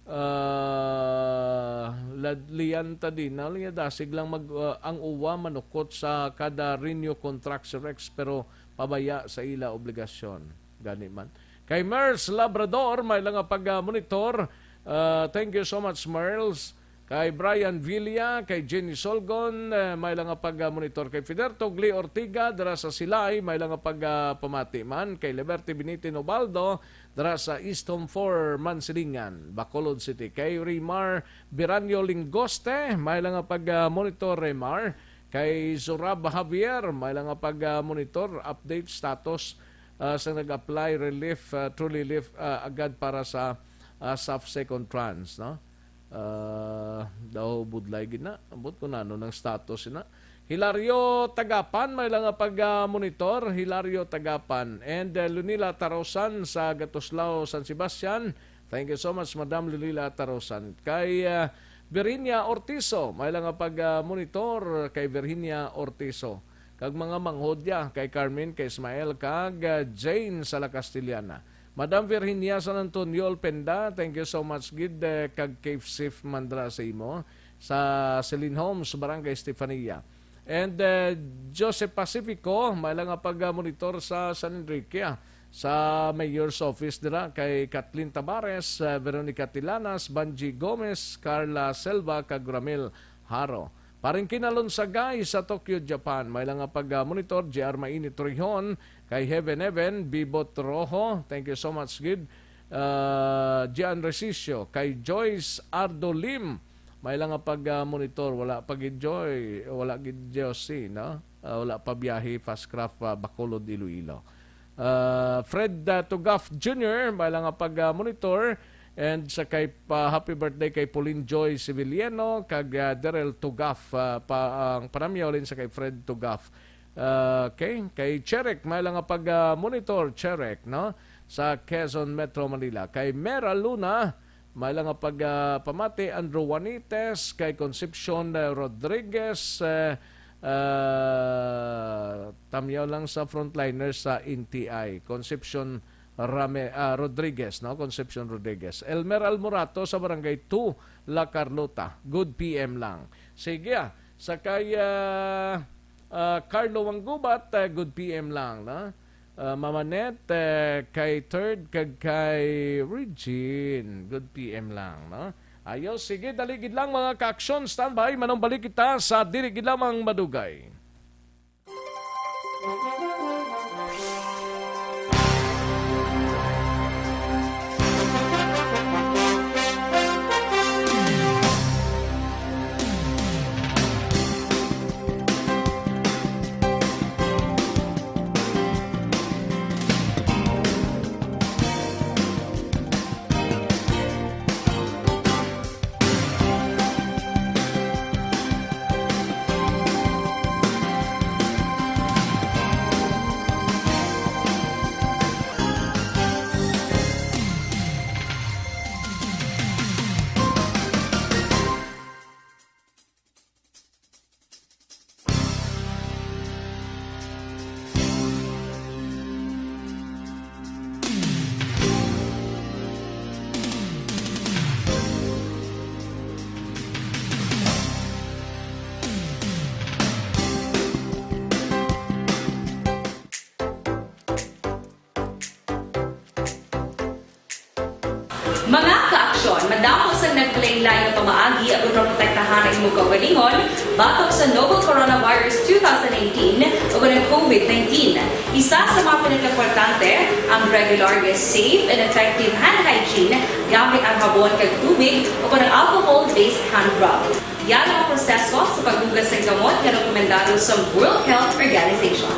ah, ladlian ta din, na liya dasig lang mag, ah, ang uwa manukot sa kada renew contract, Sir Rex, pero pabaya sa ila obligasyon. Gani man. Kay Merls Labrador, may lang nga pag, ah, monitor. Ah, thank you so much, Merls. Kay Brian Villa, kay Jenny Solgon, eh, may lang nga pag, ah, monitor. Kay Fidel Togli Ortiga, dira sa Silay, may lang nga pag, ah, pamati man. Kay Liberty Binitin Ubaldo, dira sa East Home four, Mansilingan, Bacolod City. Kay Rimar Biranyo Lingoste, may lang nga pag, ah, monitor, Rimar. Kay Zurab Javier, may lang nga pag, ah, monitor, update status, ah, sa nag-apply relief, ah, through relief, ah, agad para sa, ah, sa second tranche, no? Ah, daw budlay gid na. Ambot ko nano nang status na. Hilario Tagapan, may lang nga pag, ah, monitor. Hilario Tagapan. And, ah, Lunila Tarosan sa Gatuslao, San Sebastian. Thank you so much, Madam Lunila Tarosan. Kay, ah, Virginia Ortizo, may lang nga pag, ah, monitor kay Virginia Ortizo. Kag mga manghod ya, kay Carmen, kay Ismael, kag, ah, Jane sa La Castellana. Madam Virginia San Antonio Olpenda, thank you so much gid, eh, kag keep safe man dira sa imo, sa Celine Homes, Barangay Estefania. And, eh, Joseph Pacifico, may lang nga pag-monitor sa San Enrique, ah, sa Mayor's Office dira kay Kathleen Tabares, eh, Veronica Tilanas, Banji Gomez, Carla Selva, kag Ramil Haro. Paring Kinalon Sagay sa Tokyo, Japan. May lang nga pag-monitor, J R Mainit Torrejon, kay Heaven Heaven, Bibot Rojo. Thank you so much, gid. Ah, Gian Resicio, kay Joyce Ardo Lim. May lang nga pag-monitor, wala pa gid Joy, wala gid Josie, no? Ah, wala pa biyahe, fast craft, ah, Bacolod, Iloilo. Ah, Fred, ah, Tugaf Junior, may lang nga pag-monitor. And sa kay, pa, happy birthday kay Pauline Joy Civiliano, kag, ah, Daryl Tugaf, ah, pa, ang panamyaw lin sa kay Fred Tugaf. Ah, okay, kay Cherek, may lang nga pag-monitor, Cherek, no? Sa Quezon Metro Manila. Kay Mera Luna, may lang nga pag, ah, pamati, Andrew Juanites, kay Concepcion, ah, Rodriguez, eh, ah, tamyaw lang sa frontliner sa N T I, Concepcion Rame-, ah, Rodriguez, no? Concepcion Rodriguez. Elmer Almorato sa Barangay two, La Carlota. Good P M lang. Sige, ah, sa kay, ah, ah, Carlo Wanggubat, ah, good P M lang, no? Ah, Mama Net, eh, kay Third, kag kay Regine. Good P M lang, no? Ayos, sige, dali gid lang, mga ka-aksyon. Standby, manumbalik kita sa dili gid lamang madugay. Mga ka-aksyon, madamo sang nagkalain-lain nga pamaagi agud maprotektahan ang imong kaugalingon batok sa novel coronavirus two thousand nineteen ug ang COVID nineteen. Isa sa mga pinakaimportante, ang regular nga safe and effective hand hygiene gamit ang habon kag tubig o ang alcohol-based hand rub. Yara ang proseso sa paghugas sang kamot nga rekomendado sa World Health Organization.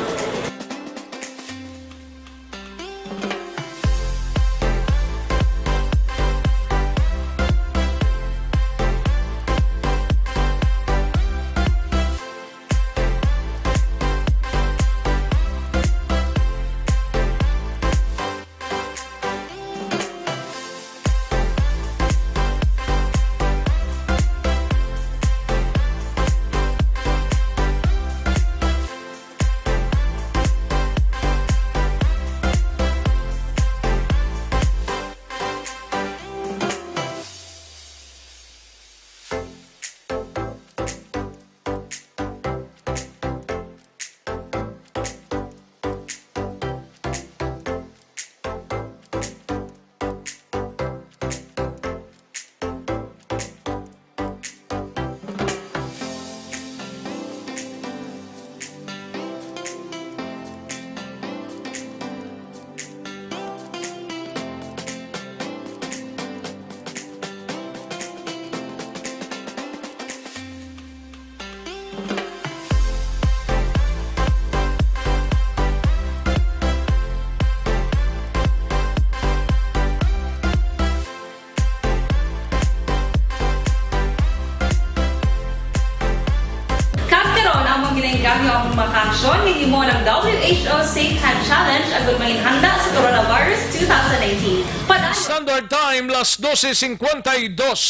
Kag karon, among ginainganyo ang mga ka-aksyon nga himo ang W H O Safe Time Challenge agud manginhanda sa coronavirus two thousand nineteen. Padayon. Standard Time, las doce cincuenta y dos.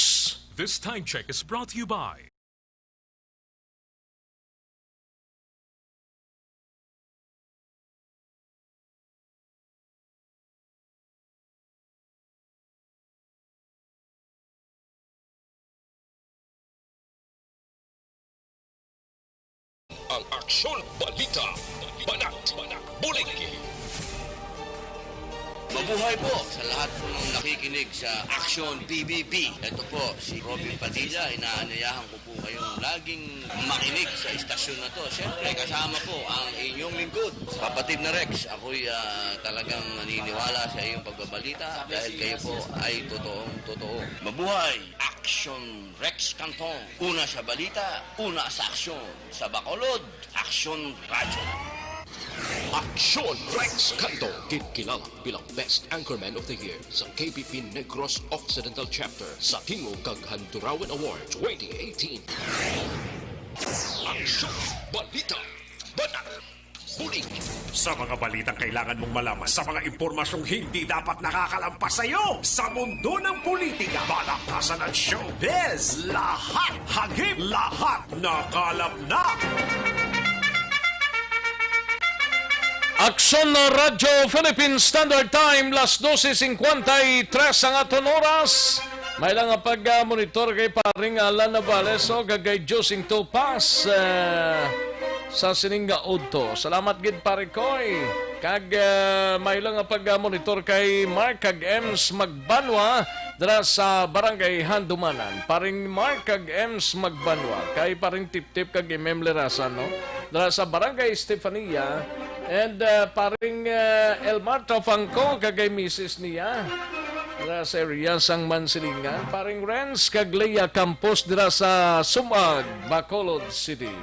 This time check is brought to you by Ang Aksyon Balita, Banat, Bulig. Mabuhay po sa lahat po ng nakikinig sa Aksyon B B B. Ito po si Robin Padilla, inaanyayahan ko po kayong laging makinig sa istasyon na to. Siyempre, kasama po ang inyong lingkod, kapatid na Rex. Ako'y, ah, talagang naniniwala sa iyong pagbabalita dahil kayo po ay totoong totoo. Mabuhay! Aksyon Rex Canton. Una sa balita, una sa aksyon. Sa Bacolod, Aksyon Radyo. Aksyon Rex Canto, ginkilala bilang Best Anchorman of the Year sa K B P Negros Occidental Chapter sa Tingog kag Handurawan Award twenty eighteen. Aksyon, balita, banat, bulig. Sa mga balitang kailangan mong malaman, sa mga impormasyong hindi dapat nakakalampas sa iyo, sa mundo ng politika, balaktasan at showbiz, lahat hagip, lahat nakalap na. Aksyon na Radyo Philippine Standard Time, las doce cincuenta y tres ang aton oras. May lang nga pag-monitor kay Paring Alan Navales o kag kay Josing Topas, eh, sa sining nga udto. Salamat gid, Pare Koy. Kag, eh, may lang nga pag-monitor kay Mark kag Ems Magbanwa dira sa Barangay Handumanan. Paring Mark kag Ems Magbanwa, kay Paring Tiptip kag Imem Lerasan, no? Dira sa Barangay Estefania. And, uh, Paring, uh, Elmar Tofangco kag kay misis niya. Dira sa area sang Mansilingan. Paring Renz kag Lea Campos dira sa Sumag, Bacolod City.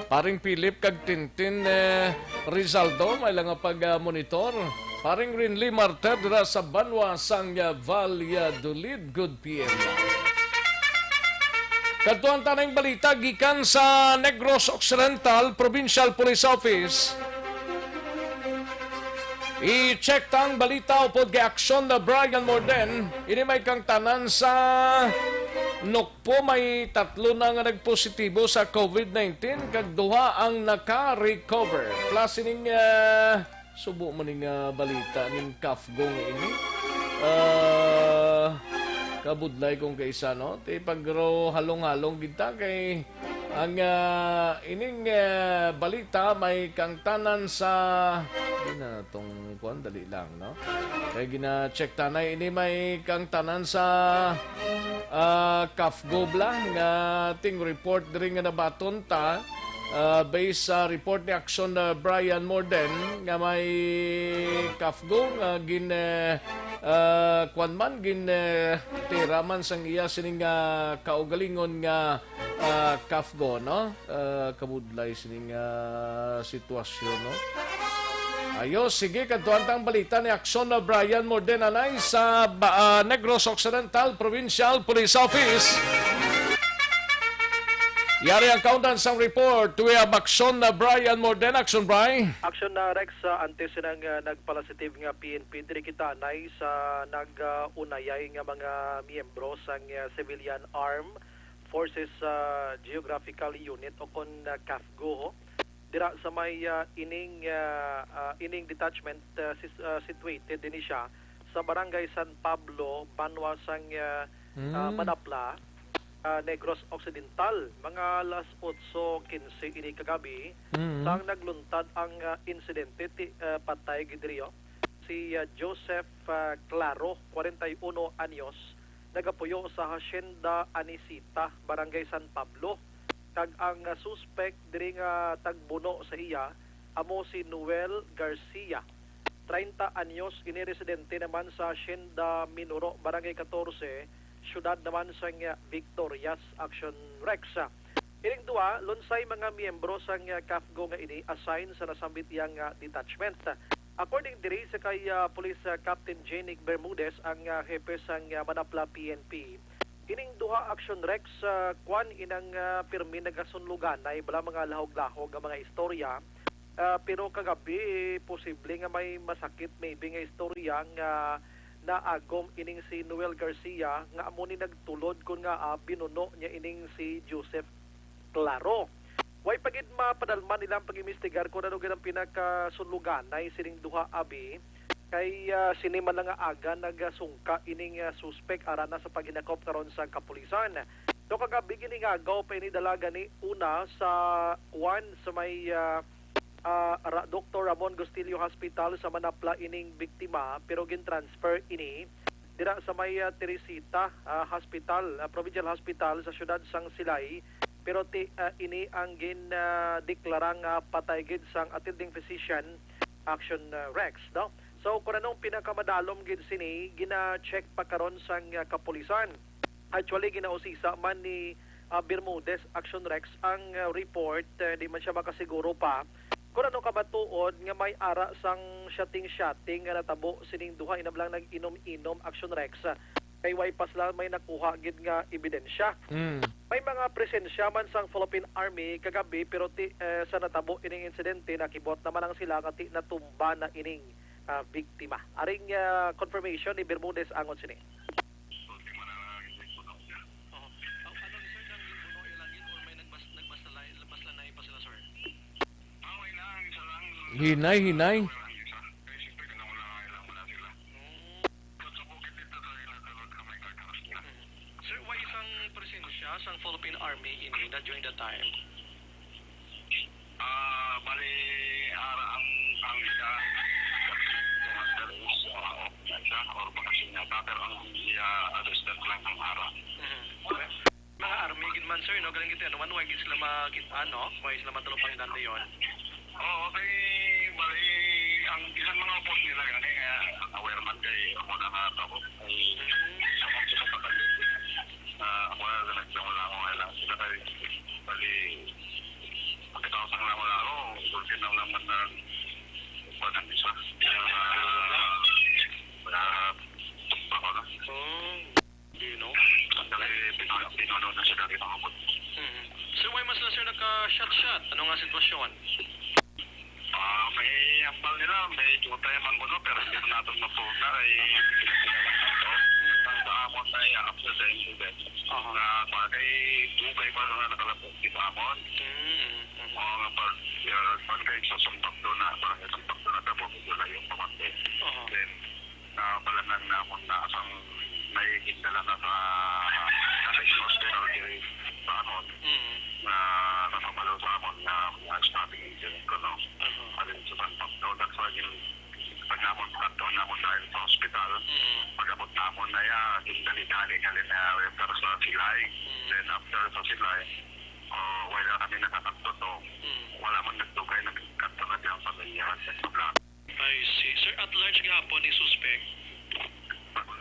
Paring Philip kag Tintin, eh, Rizaldo, may lang nga pag, ah, monitor. Paring Rinli Marter dira sa banwa sang, ah, Valladolid. Good P M. Kadtuan ta ning balita gikan sa Negros Occidental Provincial Police Office. I-check ta ang balita upod kay Aksyon na Brian Morden. Ini may kangtanan sa Nokpo, may tatlo na nga nagpositibo sa COVID nineteen, kag duha ang naka-recover. Plus ining, ah, Subo man ning, ah, balita ning Kafgong ini. Ah, kabudlay kung kaisa, no? Ti pagro halong-halong gid ta kay Ang, ah, ining, ah, balita may kangtanan sa, di na tong kuwan, dali lang, no? Kay gina-check tanay, ini may kangtanan sa, ah, CAFGO bala nga ting report diri nga nabaton ta, ah, based sa report ni Action, ah, Brian Morden nga may CAFGO nga gin, eh, ah, kuwan man, gin, eh, tira man sang iya sining, ah, kaugalingon nga ah, CAFGO, no? Ah, kabudlay sining, ah, sitwasyon, no? Ayo, sige, kadtuan tang balita ni Action na Brian Morden anay sa ba-, ah, Negros Occidental Provincial Police Office. Yari ang kaundan sang report. We have Action na Brian Morden. Action, Bri. Action na Rex, ah, antes nang, ah, nagpalasitive nga P N P, diri kita anay sa nag, ah, unayay nga mga miyembro sang, ah, civilian arm Forces, ah, Geographical Unit o kon, ah, CAFGO. Dira sa may, ah, ining, ah, ah, ining detachment, ah, sis-, ah, situated dinhi siya sa Barangay San Pablo, banwa sang, ah, ah, Mm. Manapla, ah, Negros Occidental. Mga alas otso quince ini kagabi, Mm. sang nagluntad ang, ah, insidente, ti-, ah, patay gid diri, oh. Si, ah, Joseph, ah, Claro, kwarenta y uno anyos, nagapuyo sa Hacienda Anisita, Barangay San Pablo, kag ang, ah, suspek diri nga tagbuno sa iya amo si Noel Garcia, treinta anyos, ini residente naman sa Hacienda Minuro, Barangay catorce, siyudad naman sang, ah, Victorias. Action Rex. Ining duha, lunsay mga miyembro sang, ah, CAFGO nga ini assign sa nasambit iya nga detachment. According diri sa kay, ah, Police, ah, Captain Jenic Bermudez, ang, ah, hepe sang, ah, Manapla P N P, ining duha, Action Rex, ah, kwan inang, ah, pirmi nagasunluganay bala mga lahog-lahog nga mga istorya. Ah, pero kagabi, posible nga may masakit maybe nga istorya nga naagom ining si Noel Garcia nga amo ni nagtulod kon nga, ah, binuno niya ining si Joseph Claro. Way pa gid mapadalman nila ang pag-imbestigar kung ano gid ang pinakasunluganay sining duha abi. Kay, ah, sini man lang nga aga nagasungka ining, ah, suspek ara na sa paghinakop karon sa kapulisan. So, kagabi giningagaw pa ini dalaga ni una sa kuan sa may, ah, ah, Ra-, Doktor Ramon Gustillo Hospital sa Manapla ining biktima, pero gin-transfer ini dira sa may, ah, Teresita, ah, Hospital, ah, Provincial Hospital sa siyudad sang Silay. Pero ti-, ah, ini ang gin, ah, deklara nga patay gid sang attending physician, Action, ah, Rex, no? So, kung anong pinakamadalom gid sini, gina-check pa karon sang, ah, kapulisan. Actually, ginausisa man ni, ah, Bermudez, Action Rex, ang, ah, report, eh, di man siya makasiguro pa kung ano ka matuod nga may ara sang shooting-shooting nga natabo sining duha inablang nag-inom-inom, Action Rex. Kay way pa sila may nakuha gid nga ebidensya. Mm. May mga presensya man sang Philippine Army kagabi, pero ti-, eh, sa natabo ining insidente, nakibot naman lang sila nga ti natumba na ining, ah, biktima. Aring, ah, confirmation ni Bermudez angon sini. Oho. Ang ano ni sir, nang ginbuno iya lang gid or may nagbas-, nagbasla-, nagbaslaay pa sila, sir? Hinay, hinay. Sir, way sang presensya sang Philippine Army ini na during that time? Ah, bali, ara ang, ang iya, commander is, ah, off na siya, or bakasyon niya, pero ang iya assistant lang ang ara. Mhm. Mga army gid man, sir, no? Galing gid, ano man, way gid sila makita, no? Way sila matalupangdan dayon. Oo, kay, bali, ang isang mga post nila gani, nga aware man kay ako na nga tao. Ay, sa mga sa kapatid, ah, ako na naglangon-langon nga lang sila kay, bali, pagkatapos ng langon-langon, gulpin lang naman na kuwan ang isa. Ah, wala, tumba ko na. Oh. Do you know? Actually, pinuno, pinuno na siya dati ng abot. Mhm. Sir, why mas na, sir, naka-shot-shot? Ano nga sitwasyon? Ah, may ambal nila, may jutay man kuno, pero hindi na natin mapuna, ay, pinagkinawan na to. Ang sa amon na iya, after the incident, Aha. na bagay, dugay pa nga nakalapit sa amon. Mhm, mhm. Oo, nga pag, uh, pag kayo sa San Pablo na, parang sa San Pablo na, tapos medyo layo pa man din. Aha. Then, nabalangan namon na sang may gindala na sa, sa hospital diri sa amon. Mm. Na Pag, pag namon, pagkadto namon dahil sa hospital, Mm. pag-abot namon na ya, gindali-dali nga rin na after sa silay. Mm. Then after sa silay, oh, wala kami nakakadto to. Mm. Wala man nagdugay, nagkadto na diyang pamilya. Sa Blanco. I see. Sir, at large gihapon ni suspect?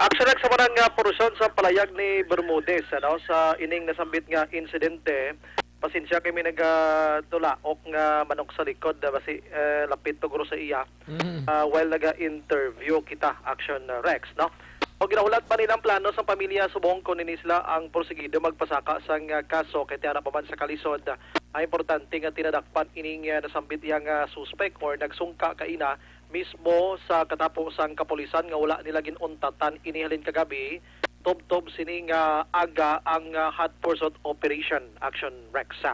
Actually, sa mga nga portion sa palayag ni Bermudez, ano, sa ining nasambit nga insidente, pasensya kay may nagatulaok nga manok sa likod, ah, basi, eh, lapit to guro sa iya. Mm. Ah, while naga-interview kita, Action, uh, Rex, no? O ginahulat pa nilang plano sa pamilya subong kon ini sila ang porsigido magpasaka sang, ah, kaso kay tiana pa man sa kalisod. Ang importante nga tinadakpan ining, ah, nasambit iya nga suspek or nagsungka kaina mismo sa katapo sang kapulisan nga wala nila gin-untatan ini halin kagabi, tubtob sini nga aga ang, ah, hot pursuit operation, Action Rex.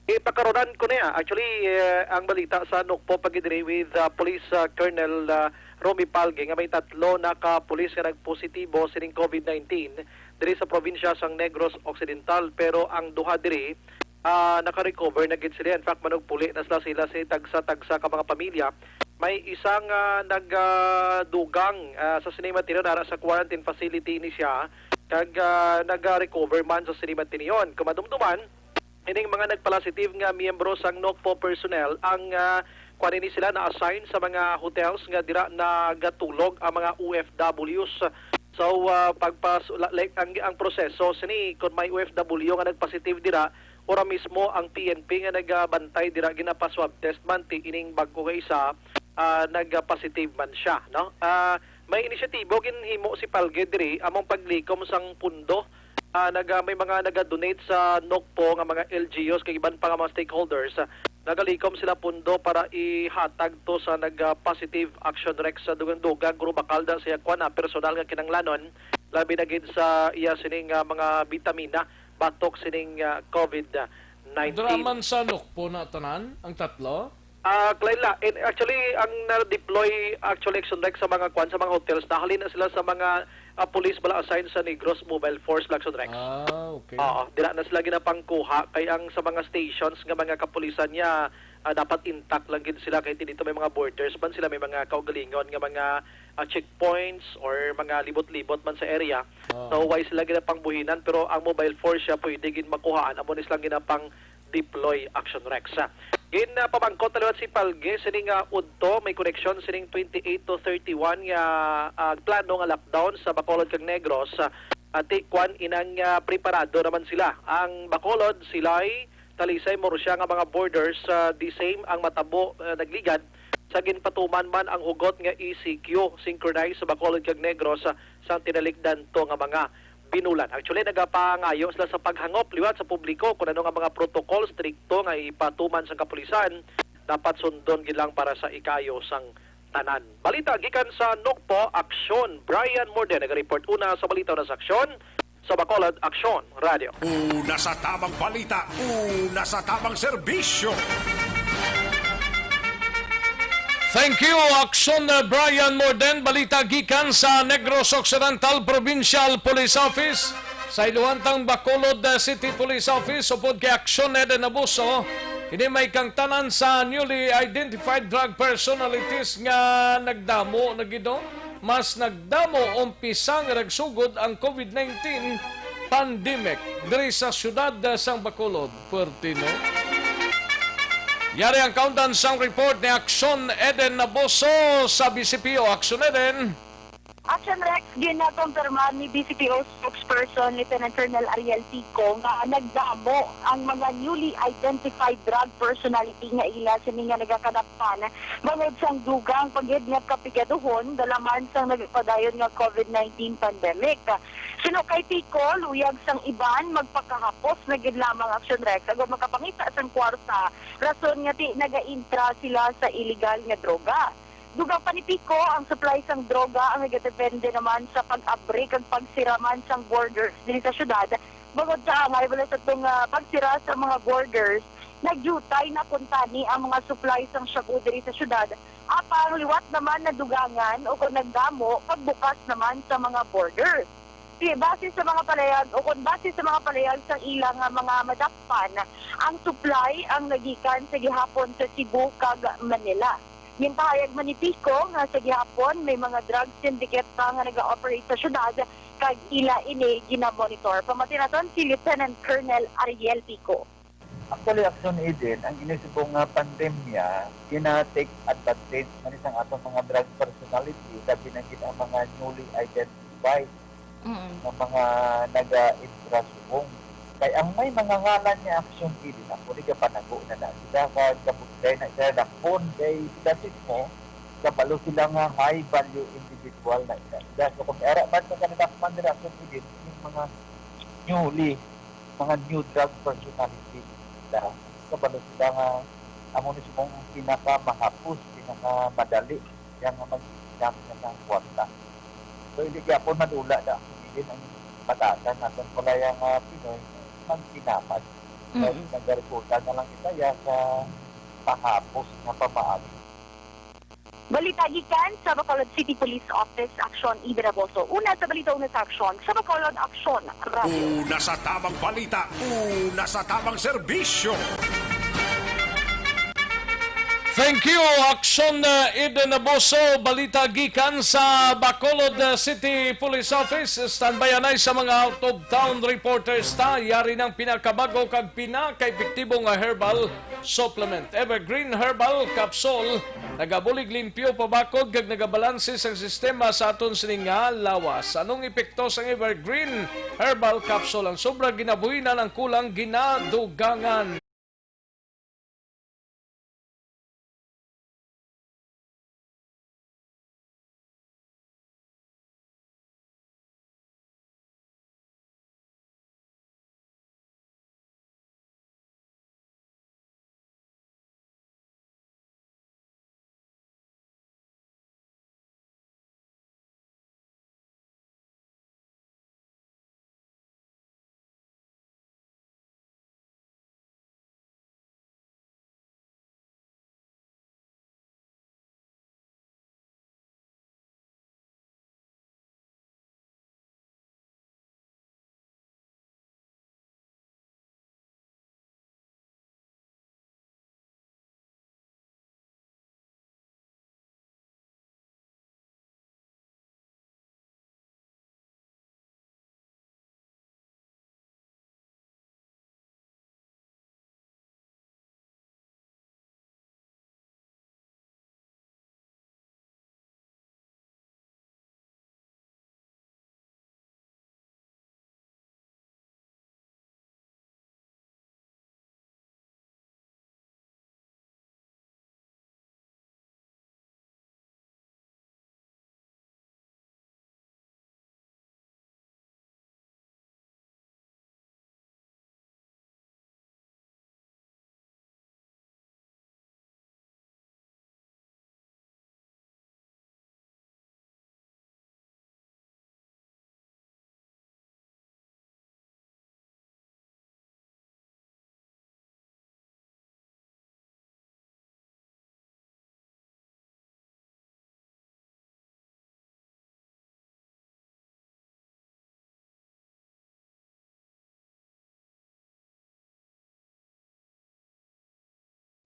Ipakaronan ko niya. Actually, eh, ang balita sa Nokpo pagidiri with, ah, Police, ah, Colonel, ah, Romy Palge nga may tatlo na ka pulis nga nagpositibo sining COVID nineteen diri sa probinsya sang Negros Occidental, pero ang duha diri, ah, naka-recover na gid sila. In fact, manugpuli na sila, sila si tagsa-tagsa ka mga pamilya. May isang, ah, nag, ah, dugang, ah, sa sini nga tinuod ara sa quarantine facility ni siya, kag, ah, nag-recover man sa sini nga tinuod. Kung madumduman, ining mga nagpalasitive nga miyembro sang Nokpo personnel ang, ah, kuan ini sila na-assign sa mga hotels nga dira nagatulog ang mga O F Ws. So, ah, pagpas-, la-, like, ang, ang proseso sini, kung may O F W nga nagpositive dira, ora mismo ang P N P nga nagabantay dira, ginapa-swab test man ti ining bag-o nga isa, ah, nagpositive man siya, no? Ah, may inisyatibo ginhimo si Palge diri, among paglikom sang pundo. Ah, naga-, may mga naga-donate sa Nokpo nga mga L G Us kag iban pa nga mga stakeholders. Ah, nagalikom sila pundo para ihatag to sa nag-positive, Action Rex, sa dugang-dugang, guro, bakal da sa iya kuan na personal nga kinahanglanon, labi na gid sa iya sining, ah, mga bitamina batok sining, ah, COVID nineteen. Draman sa Nokpo na tanan, ang tatlo? Ah, Clyde, la-, and actually, ang na-deploy, actually, Action Rex, sa mga kwan, sa mga hotels, nahalin na sila sa mga, ah, police bala assigned sa Negros Mobile Force, la, Action Rex. Ah, okay. Oo, dira na sila ginapangkuha, kay ang sa mga stations nga mga kapulisan niya, ah, dapat intact lang gid sila, kay dito may mga borders man sila, may mga kaugalingon nga mga, ah, checkpoints or mga libot-libot man sa area. Ah. So, why sila ginapangbuhinan, pero ang mobile force siya pwede gid makuhaan, amo ni silang ginapang deploy, Action Rex. Gin, ah, pamangkot na liwat si Palge sining, ah, udto may koneksyon sining twenty-eight to thirty-one nga, ah, plano nga lockdown sa Bacolod kag Negros. Ah, ti kwan inang, ah, preparado naman sila. Ang Bacolod, Silay, Talisay, Murcia nga mga borders, ah, the same ang matabo, ah, nagligad sa ginpatuman man ang hugot nga E C Q, synchronized sa Bacolod kag Negros, ah, sa tinalikdan to nga mga binulan. Actually, nagapangayo sila sa paghangop liwat sa publiko kung ano nga mga protocol strikto nga ipatuman sang kapulisan dapat sundon gid lang para sa ikaayo sang tanan. Balita gikan sa Nokpo, Aksyon, Brian Morden naga-report una sa balita na sa Aksyon, sa Bacolod, Aksyon Radio. Una sa tamang balita, una sa tamang serbisyo. Thank you, Aksyon, uh, Brian Morden. Balita gikan sa Negros Occidental Provincial Police Office. Sa Iluhantang Bacolod, uh, City Police Office, upod kay Aksyon Eden Abuso, kini may kangtanan sa newly identified drug personalities nga nagdamo na gid, no? Mas nagdamo umpisa nga nagsugod ang COVID nineteen pandemic diri sa siyudad sang Bacolod. Puwerte, no? Yari ang kaundan sang report ni Aksyon Eden Naboso sa B C P O. Aksyon Eden. Action Rex, ginakumpirma ni B C P O spokesperson Lieutenant Colonel Ariel Tico nga nagdamo ang mga newly identified drug personality nga ila sini nga nagakadakpan bangod sang dugang pa gid nga kapigaduhon dala man sang nagapadayon nga COVID nineteen pandemic. Suno kay Tico, luyag sang iban magpakahapos na gid lamang, Action Rex, agud makapangita sang kwarta, rason nga ti nagaintra sila sa iligal nga droga. Dugang pa ni Tico, ang supply sang droga ang nagadepende naman sa pag-abri kag pagsira man sang borders diri sa syudad. Bangod sa angay bala sa tong, ah, pagsira sa mga borders, nagyutay na kuntani ang mga supply sang shabu diri sa syudad. Apang liwat naman nadugangan o kon nagdamo pagbukas naman sa mga borders. Di, base sa mga palayag o kon base sa mga palayag sang ila nga mga madakpan, ang supply ang nagikan sa gihapon sa Cebu kag Manila. Ginpahayag man ni Pico nga sa gihapon may mga drug syndicate pa nga naga-operate sa syudad kag ila ini ginamonitor. Pamati naton si Lieutenant Colonel Ariel Pico. Actually, Action Eden, ang inisubong nga pandemya, gina-take advantage man sang aton mga drug personality, labi na gid ang mga newly identified Mm. nga mga naga-intra subong. Kay ang may mga ngalan ni Action Eden, actually, gapanago na na sila, kag gabudlay na sila dakpon, kay sila mismo, kabalo sila nga high value individual na ina sila. So, kung ara man sa kanila, Commander Action Eden, yung mga newly, mga new drug personality sila, kabalo sila nga amo ni subong ang pinakamahapos, pinakamadali, yang nga mag-, gamit na sang kwarta. So, hindi gyapon madula na ang sumilin ang batasan naton pala yang, ah, Pinoy magtinapad. Kaya Mm. nagaresulta na lang kita ya sa pahapos nga pamaagi. Balita gikan sa Bacolod City Police Office, Aksyon Ibe Raboso. Una sa balita, una sa aksyon, sa Bacolod Aksyon Radio. Una sa tamang balita, una sa tamang serbisyo. Thank you, Aksyon, uh, Eden Abuso. Balita gikan sa Bacolod, uh, City Police Office. Standby anay sa mga out-of-town reporters ta. Yari ng pinakabago kag pinakaepektibo nga herbal supplement, Evergreen Herbal Capsule. Nagabulig limpyo, pabakod, kag nagabalanse sang sistema sa aton sini nga lawas. Anong epekto sang Evergreen Herbal Capsule? Ang sobra ginabuhinan, ang kulang ginadugangan.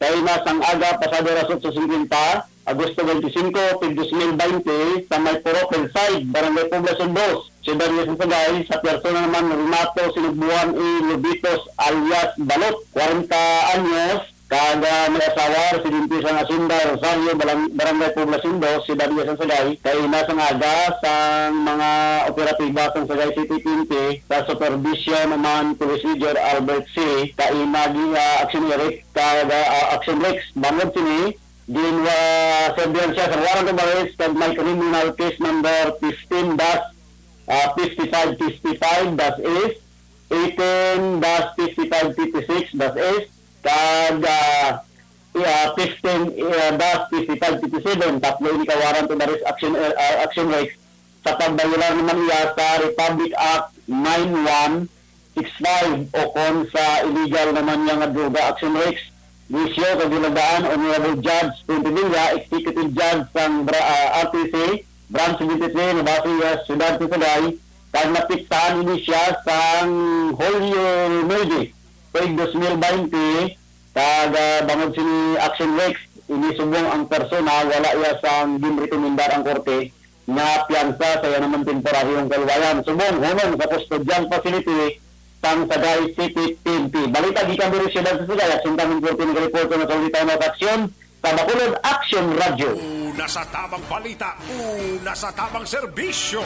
Kay na sang aga, pasado alas otso singkwenta, Agosto twenty-five, pig dos mil baynte, sa may Purok Hillside, Barangay Poblacion dos, Siyudad Diaz ng Sagay, sa persona naman Renato Sinugbuan A. Lobitos alias Balot, kwarenta anyos, kag, ah, may asawa, residente sa Hacienda Rosario, Balang-, Barangay Poblacion dos, Siyudad Diaz ng Sagay, kay na sang aga sang mga operatiba sang Sagay City P N P sa supervision naman Police Major Albert C. Kainagi, ah, Action Eric, kag, ah, Action Rex. Bangod sini, ginwa-, serbihan siya sa warrant of arrest kag may criminal case number fifteen dash, ah, fifty-five fifty-five dash S, eighteen dash fifty-five fifty-six dash S, kag, ah, i-, ah, fifteen, ah, dash fifty-five fifty-seven. Tatlo ini ka warrant of arrest, Action, ah, Action Rex, sa pagbayolar naman iya sa Republic Act nine one six five, o kon sa illegal naman niya nga droga, Action Rex. Gisyo kag ginagdaan, Honorable Judge Quinto Villa, Executive Judge sang Bra-, ah, R T C, Branch seventy-three, Nabasi, ah, Siyudad sa Sagay, kag napiksahan ini siya sang Hulyo nuebe, tuig dos mil baynte, kag, ah, bangod sini, Action Rex, Ini subong ang persona wala iya sang ginrekomendar ang korte nga piyansa sa iya naman temporariyong kaluwayan subong hunong sa custodial facility sang Sagay City P N P. Balita gikan diri sa siyudad sa Sagay, Aksyon Tamang Korte nagareport sa nasulitaw na sa aksyon sa Bacolod Aksyon Radyo. Una sa tamang balita, una sa tamang serbisyo.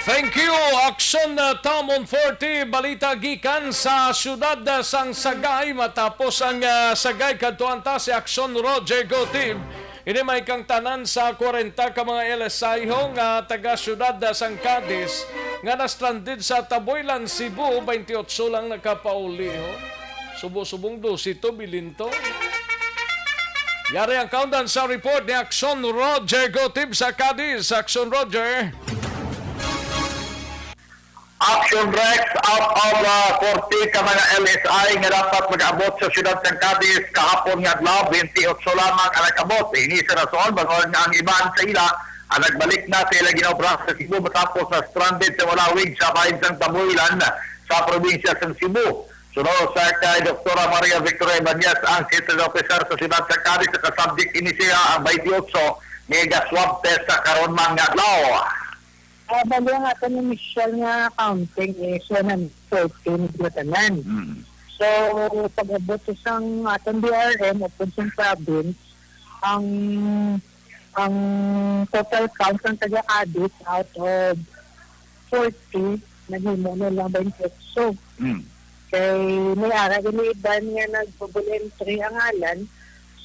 Thank you, Aksyon, uh, Tamon forty. Balita gikan sa siyudad, uh, sang Sagay. Matapos ang, uh, Sagay, kadtuan ta si Aksyon Roger Gotib. Ini may kangtanan sa kwarenta ka mga L S I ho nga taga siyudad, uh, sang Cadiz nga na-stranded sa Taboylan, Cebu, twenty-eight lang nakapauli ho. Subo-subong dose to, bilin to. Yari ang kaundan sa report ni Aksyon Roger Gotib sa Cadiz. Aksyon Roger. Action Rex, out of, uh, forty ka mga L S I nga dapat mag-abot sa siyudad sang Cadiz kahapon nga adlaw, twenty-eight lamang ang nag-abot. Ini sa rason bangod nga ang iban sa ila ang nagbalik na sa ila ginaobra sa Cebu matapos na stranded sa ulawig sa bahin sang Taboylan sa probinsya sang Cebu. Suno sa kay Doktora Maria Victoria Ibanez, ang Citizen Officer sa siyudad sa Cadiz, nakasubject ini siya ang twenty-eight nga iga-swab test sa karon man nga adlaw. Ah, bali ang aton initial nga counting is one hundred fourteen gilatanan. Mm. So, pag-abot sa sang aton D R M o kung sang province, ang, ang total count ng taga Cadiz out of forty, naghimo na lang twenty-eight. Mm. Kay may ara gani iban nga nag-double entry ang ngalan.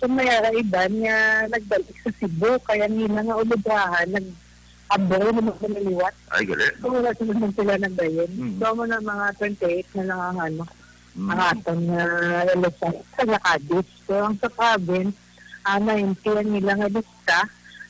So, may ara iban nga nagbalik sa Cebu, kaya ang ila nga ulubrahan, nag-abroad naman sila liwat. Ay, gali. So, wala sila man sila nagdayon. Mm. So, amo na mga twenty-eight na lang ang, ano, Mm. ang aton nga L S I sa Cadiz. So, ang sa province, ah, ninety ang ila nga lista.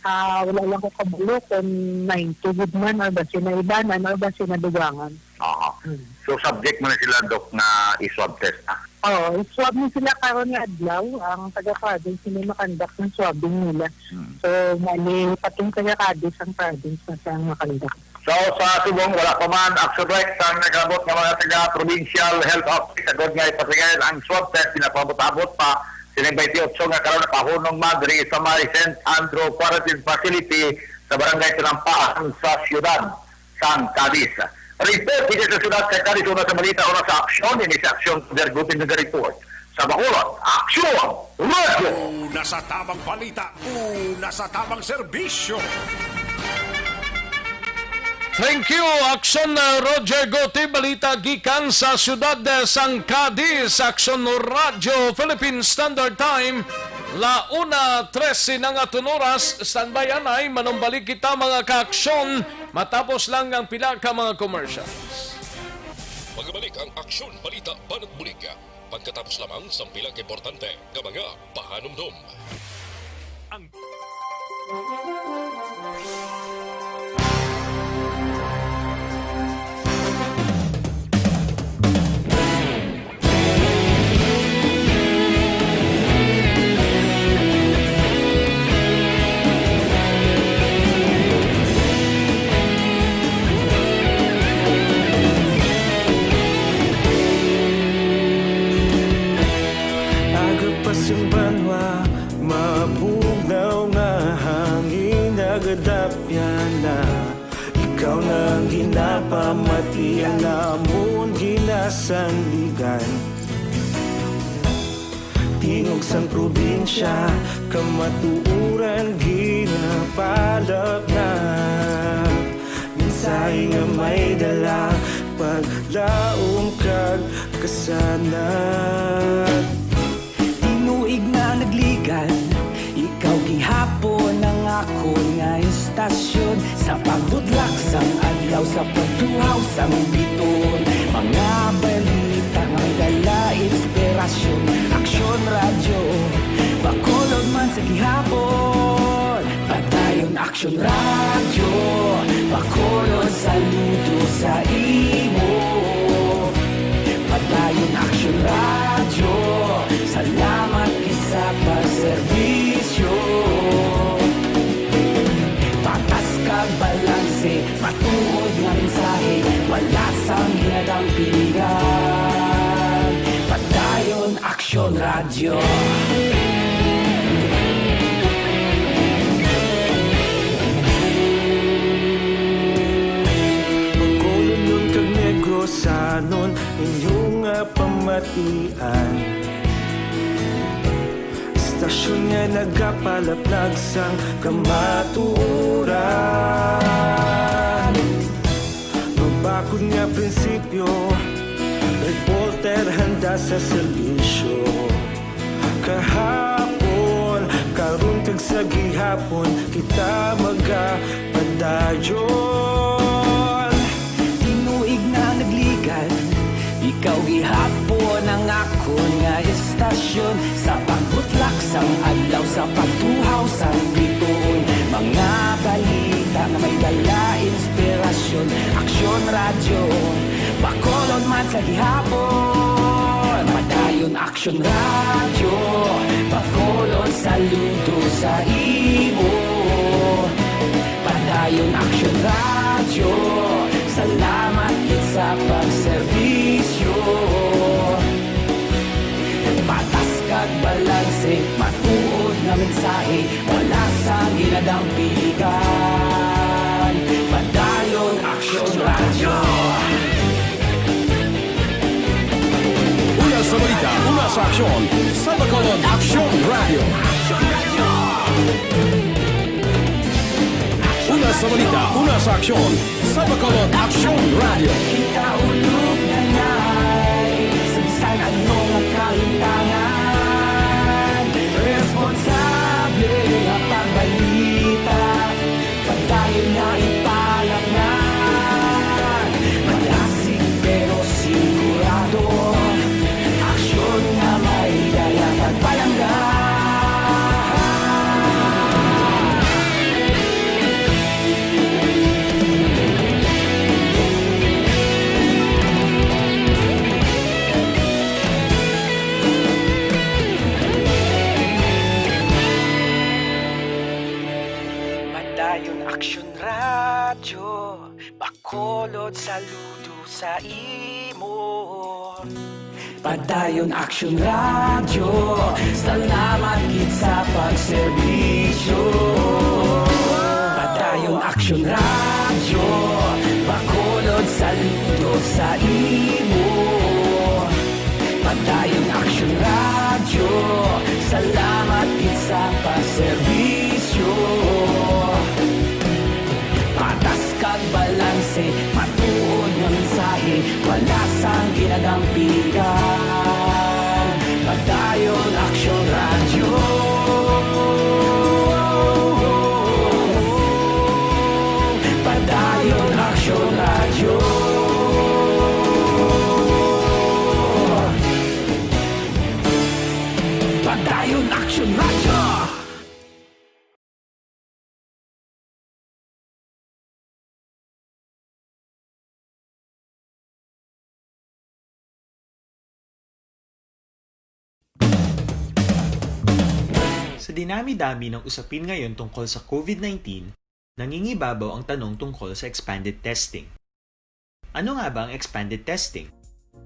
Ah, wala lang ko kabalo kung ninety gid man or basi na ibanan or basi na dugangan. Aha. Hmm. So, subject man na sila, Doc, nga i-swab test na? Oo, i-swab na sila karon nga adlaw. Ang taga-province sila makandak ng swabbing nila. Hmm. So, mali patong taga-Cadiz ang province na siyang makandak. So, sa subong, wala pa man, Action Rex, ang nag-abot nga mga taga-provincial health office, agod nga ipasigayon ang swab test, ginapabot-abot pa sining twenty-eight nga karon napahunong man diri sa may Saint Andrew Quarantine Facility sa Barangay Tinampaan sa siyudad sang Cadiz. Report dito sa siyudad sa Cadiz, una sa balita, una sa aksyon, ini sa aksyon, Sir Gutin nag-report. Sa Bacolod, Aksyon Radyo! Una sa tamang balita, una sa tamang serbisyo. Thank you, Aksyon, uh, Roger Gote. Balita gikan sa siyudad, uh, sang Cadiz. Aksyon Radyo, Philippine Standard Time, la una trese na nga aton oras. Standby anay, manumbalik kita, mga kaaksyon, matapos lang ang pila ka mga commercials. Magabalik ang Aksyon Balita Banat Bulig pagkatapos lamang sang pila ka importante nga mga pahanumdom. Ang Agapas ang banwa, mabugnaw nga hangin, nagadapyan na. Ikaw na ang ginapamati, ang amon ginasandigan. Tingog sang probinsya, kamatuoran ginapalapnap. Mensahe nga may dala, paglaom kag kasanag. Tinuig na nagligan, ikaw gihapon ang akon nga istasyon. Sa pagbudlak sang adlaw, sa pagtuhaw sang biton, mga balita nga dala inspirasyon. Aksyon Radyo, Bacolod man sa gihapon. Padayon Aksyon Radyo, Bacolod, saludo sa imo. Padayon Aksyon Radyo, salamat gid sa pagserbisyo. Patas kag balanse, matuod nga mensahe, wala sang ginadampingan. Padayon Aksyon Radyo. Inyo nga pamatian, istasyon nga nagapalaplag sang kamatuoran. Mabakod nga prinsipyo, reporter handa sa serbisyo. Kahapon, karon kag sa gihapon, kita magapadayon. Tinuig na nagligad, ikaw gihapon ang akon nga istasyon. Sa pagbutlak sang adlaw, sa pagtuhaw sang bituon, mga balita nga may dala inspirasyon. Aksyon Radyo, Bacolod man sa gihapon. Padayon Aksyon Radyo, Bacolod, saludo sa imo. Padayon Aksyon Radyo, salamat gid sa pagserbisyo. Patas kag balanse, matuod nga mensahe, wala sang ginadampigan. Padayon Aksyon Radyo. Una sa balita, una sa aksyon, sa Bacolod Aksyon Radyo. Una sa balita, una sa aksyon, sa Bacolod Aksyon Radyo. Kita ulog na ngay, sa bisan ano nga kahitangan, responsable nga pagbalita. Padayon nga ipalapngan, malasig pero sigurado. Aksyon nga may dala kag palangga. Padayon Aksyon Radyo, Bacolod, saludo sa imo. Padayon Aksyon Radyo, salamat gid sa pagserbisyo. Padayon Aksyon Radyo, Bacolod, saludo sa imo. Padayon Aksyon Radyo, salamat gid sa pagserbisyo. Patas kag balanse, matuod nga mensahe, wala sang ginadampigan. Padayon Aksyon Radyo. Padayon Aksyon Radyo. Padayon Aksyon Radyo. Sa dinami-dami ng usapin ngayon tungkol sa COVID nineteen, nangingibabaw ang tanong tungkol sa expanded testing. Ano nga ba ang expanded testing?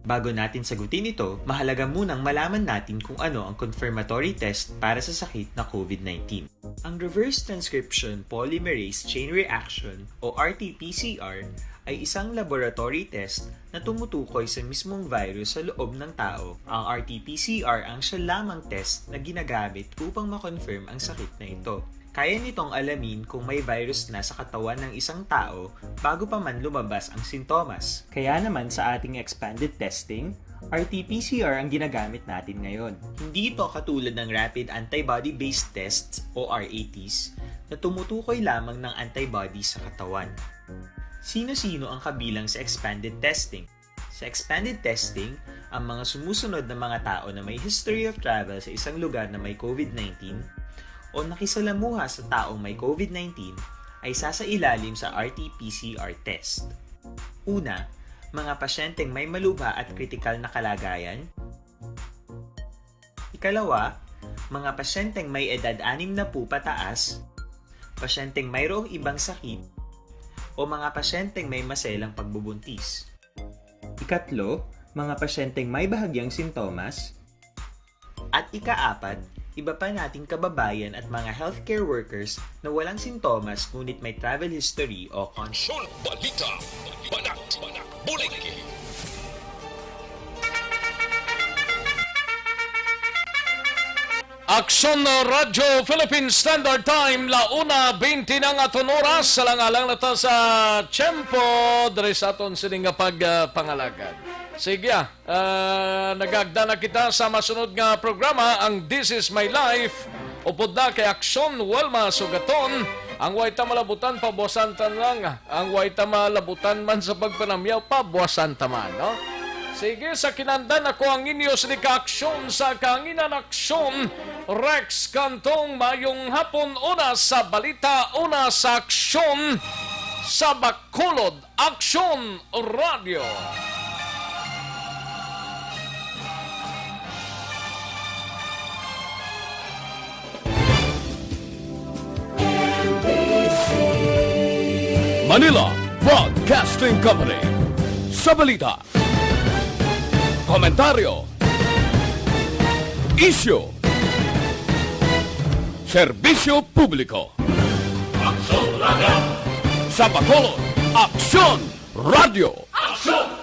Bago natin sagutin ito, mahalaga munang malaman natin kung ano ang confirmatory test para sa sakit na COVID nineteen. Ang reverse transcription polymerase chain reaction o R T P C R ay isang laboratory test na tumutukoy sa mismong virus sa loob ng tao. Ang R T P C R ang siya lamang test na ginagamit upang ma-confirm ang sakit na ito. Kaya nitong alamin kung may virus na sa katawan ng isang tao bago pa man lumabas ang sintomas. Kaya naman sa ating expanded testing, R T P C R ang ginagamit natin ngayon. Hindi ito katulad ng rapid antibody-based tests o R A Ts na tumutukoy lamang ng antibodies sa katawan. Sino-sino ang kabilang sa expanded testing? Sa expanded testing, ang mga sumusunod na mga tao na may history of travel sa isang lugar na may COVID nineteen o nakisalamuha sa taong may COVID nineteen ay sasailalim sa R T P C R test. Una, mga pasyenteng may malubha at kritikal na kalagayan. Ikalawa, mga pasyenteng may edad anim na po pataas, pasyenteng mayroong ibang sakit, o mga pasyenteng may maselang pagbubuntis. Ikatlo, mga pasyenteng may bahagyang sintomas. At ikaapat, iba pa nating kababayan at mga healthcare workers na walang sintomas ngunit may travel history o con- Aksyon Balita, Banat, Buliki. Aksyon Radyo Philippine Standard Time, la una bente na nga aton oras, alang-alang na ta sa tiyempo diri sa aton sini nga pagpangalagad. Sige, ah, ah, nagagda na kita sa masunod nga programa, ang This Is My Life. Upod na kay Aksyon Wilma Sugaton, ang way ta malabutan, pabuwasan ta lang. Ang way ta malabutan man sa pagpanamyaw, pabuwasan ta man, no? Sige, sa kinandan ako ang inyo sini ka Aksyon sa kahanginan, Aksyon Rex Cantong. Mayong hapon, una sa balita, una sa aksyon, sa Bacolod, Aksyon Radio. Manila Broadcasting Company. Sa balita, komentaryo, isyu, serbisyo publiko. Aksyon Radio. Sa Bacolod, Aksyon Radio. Aksyon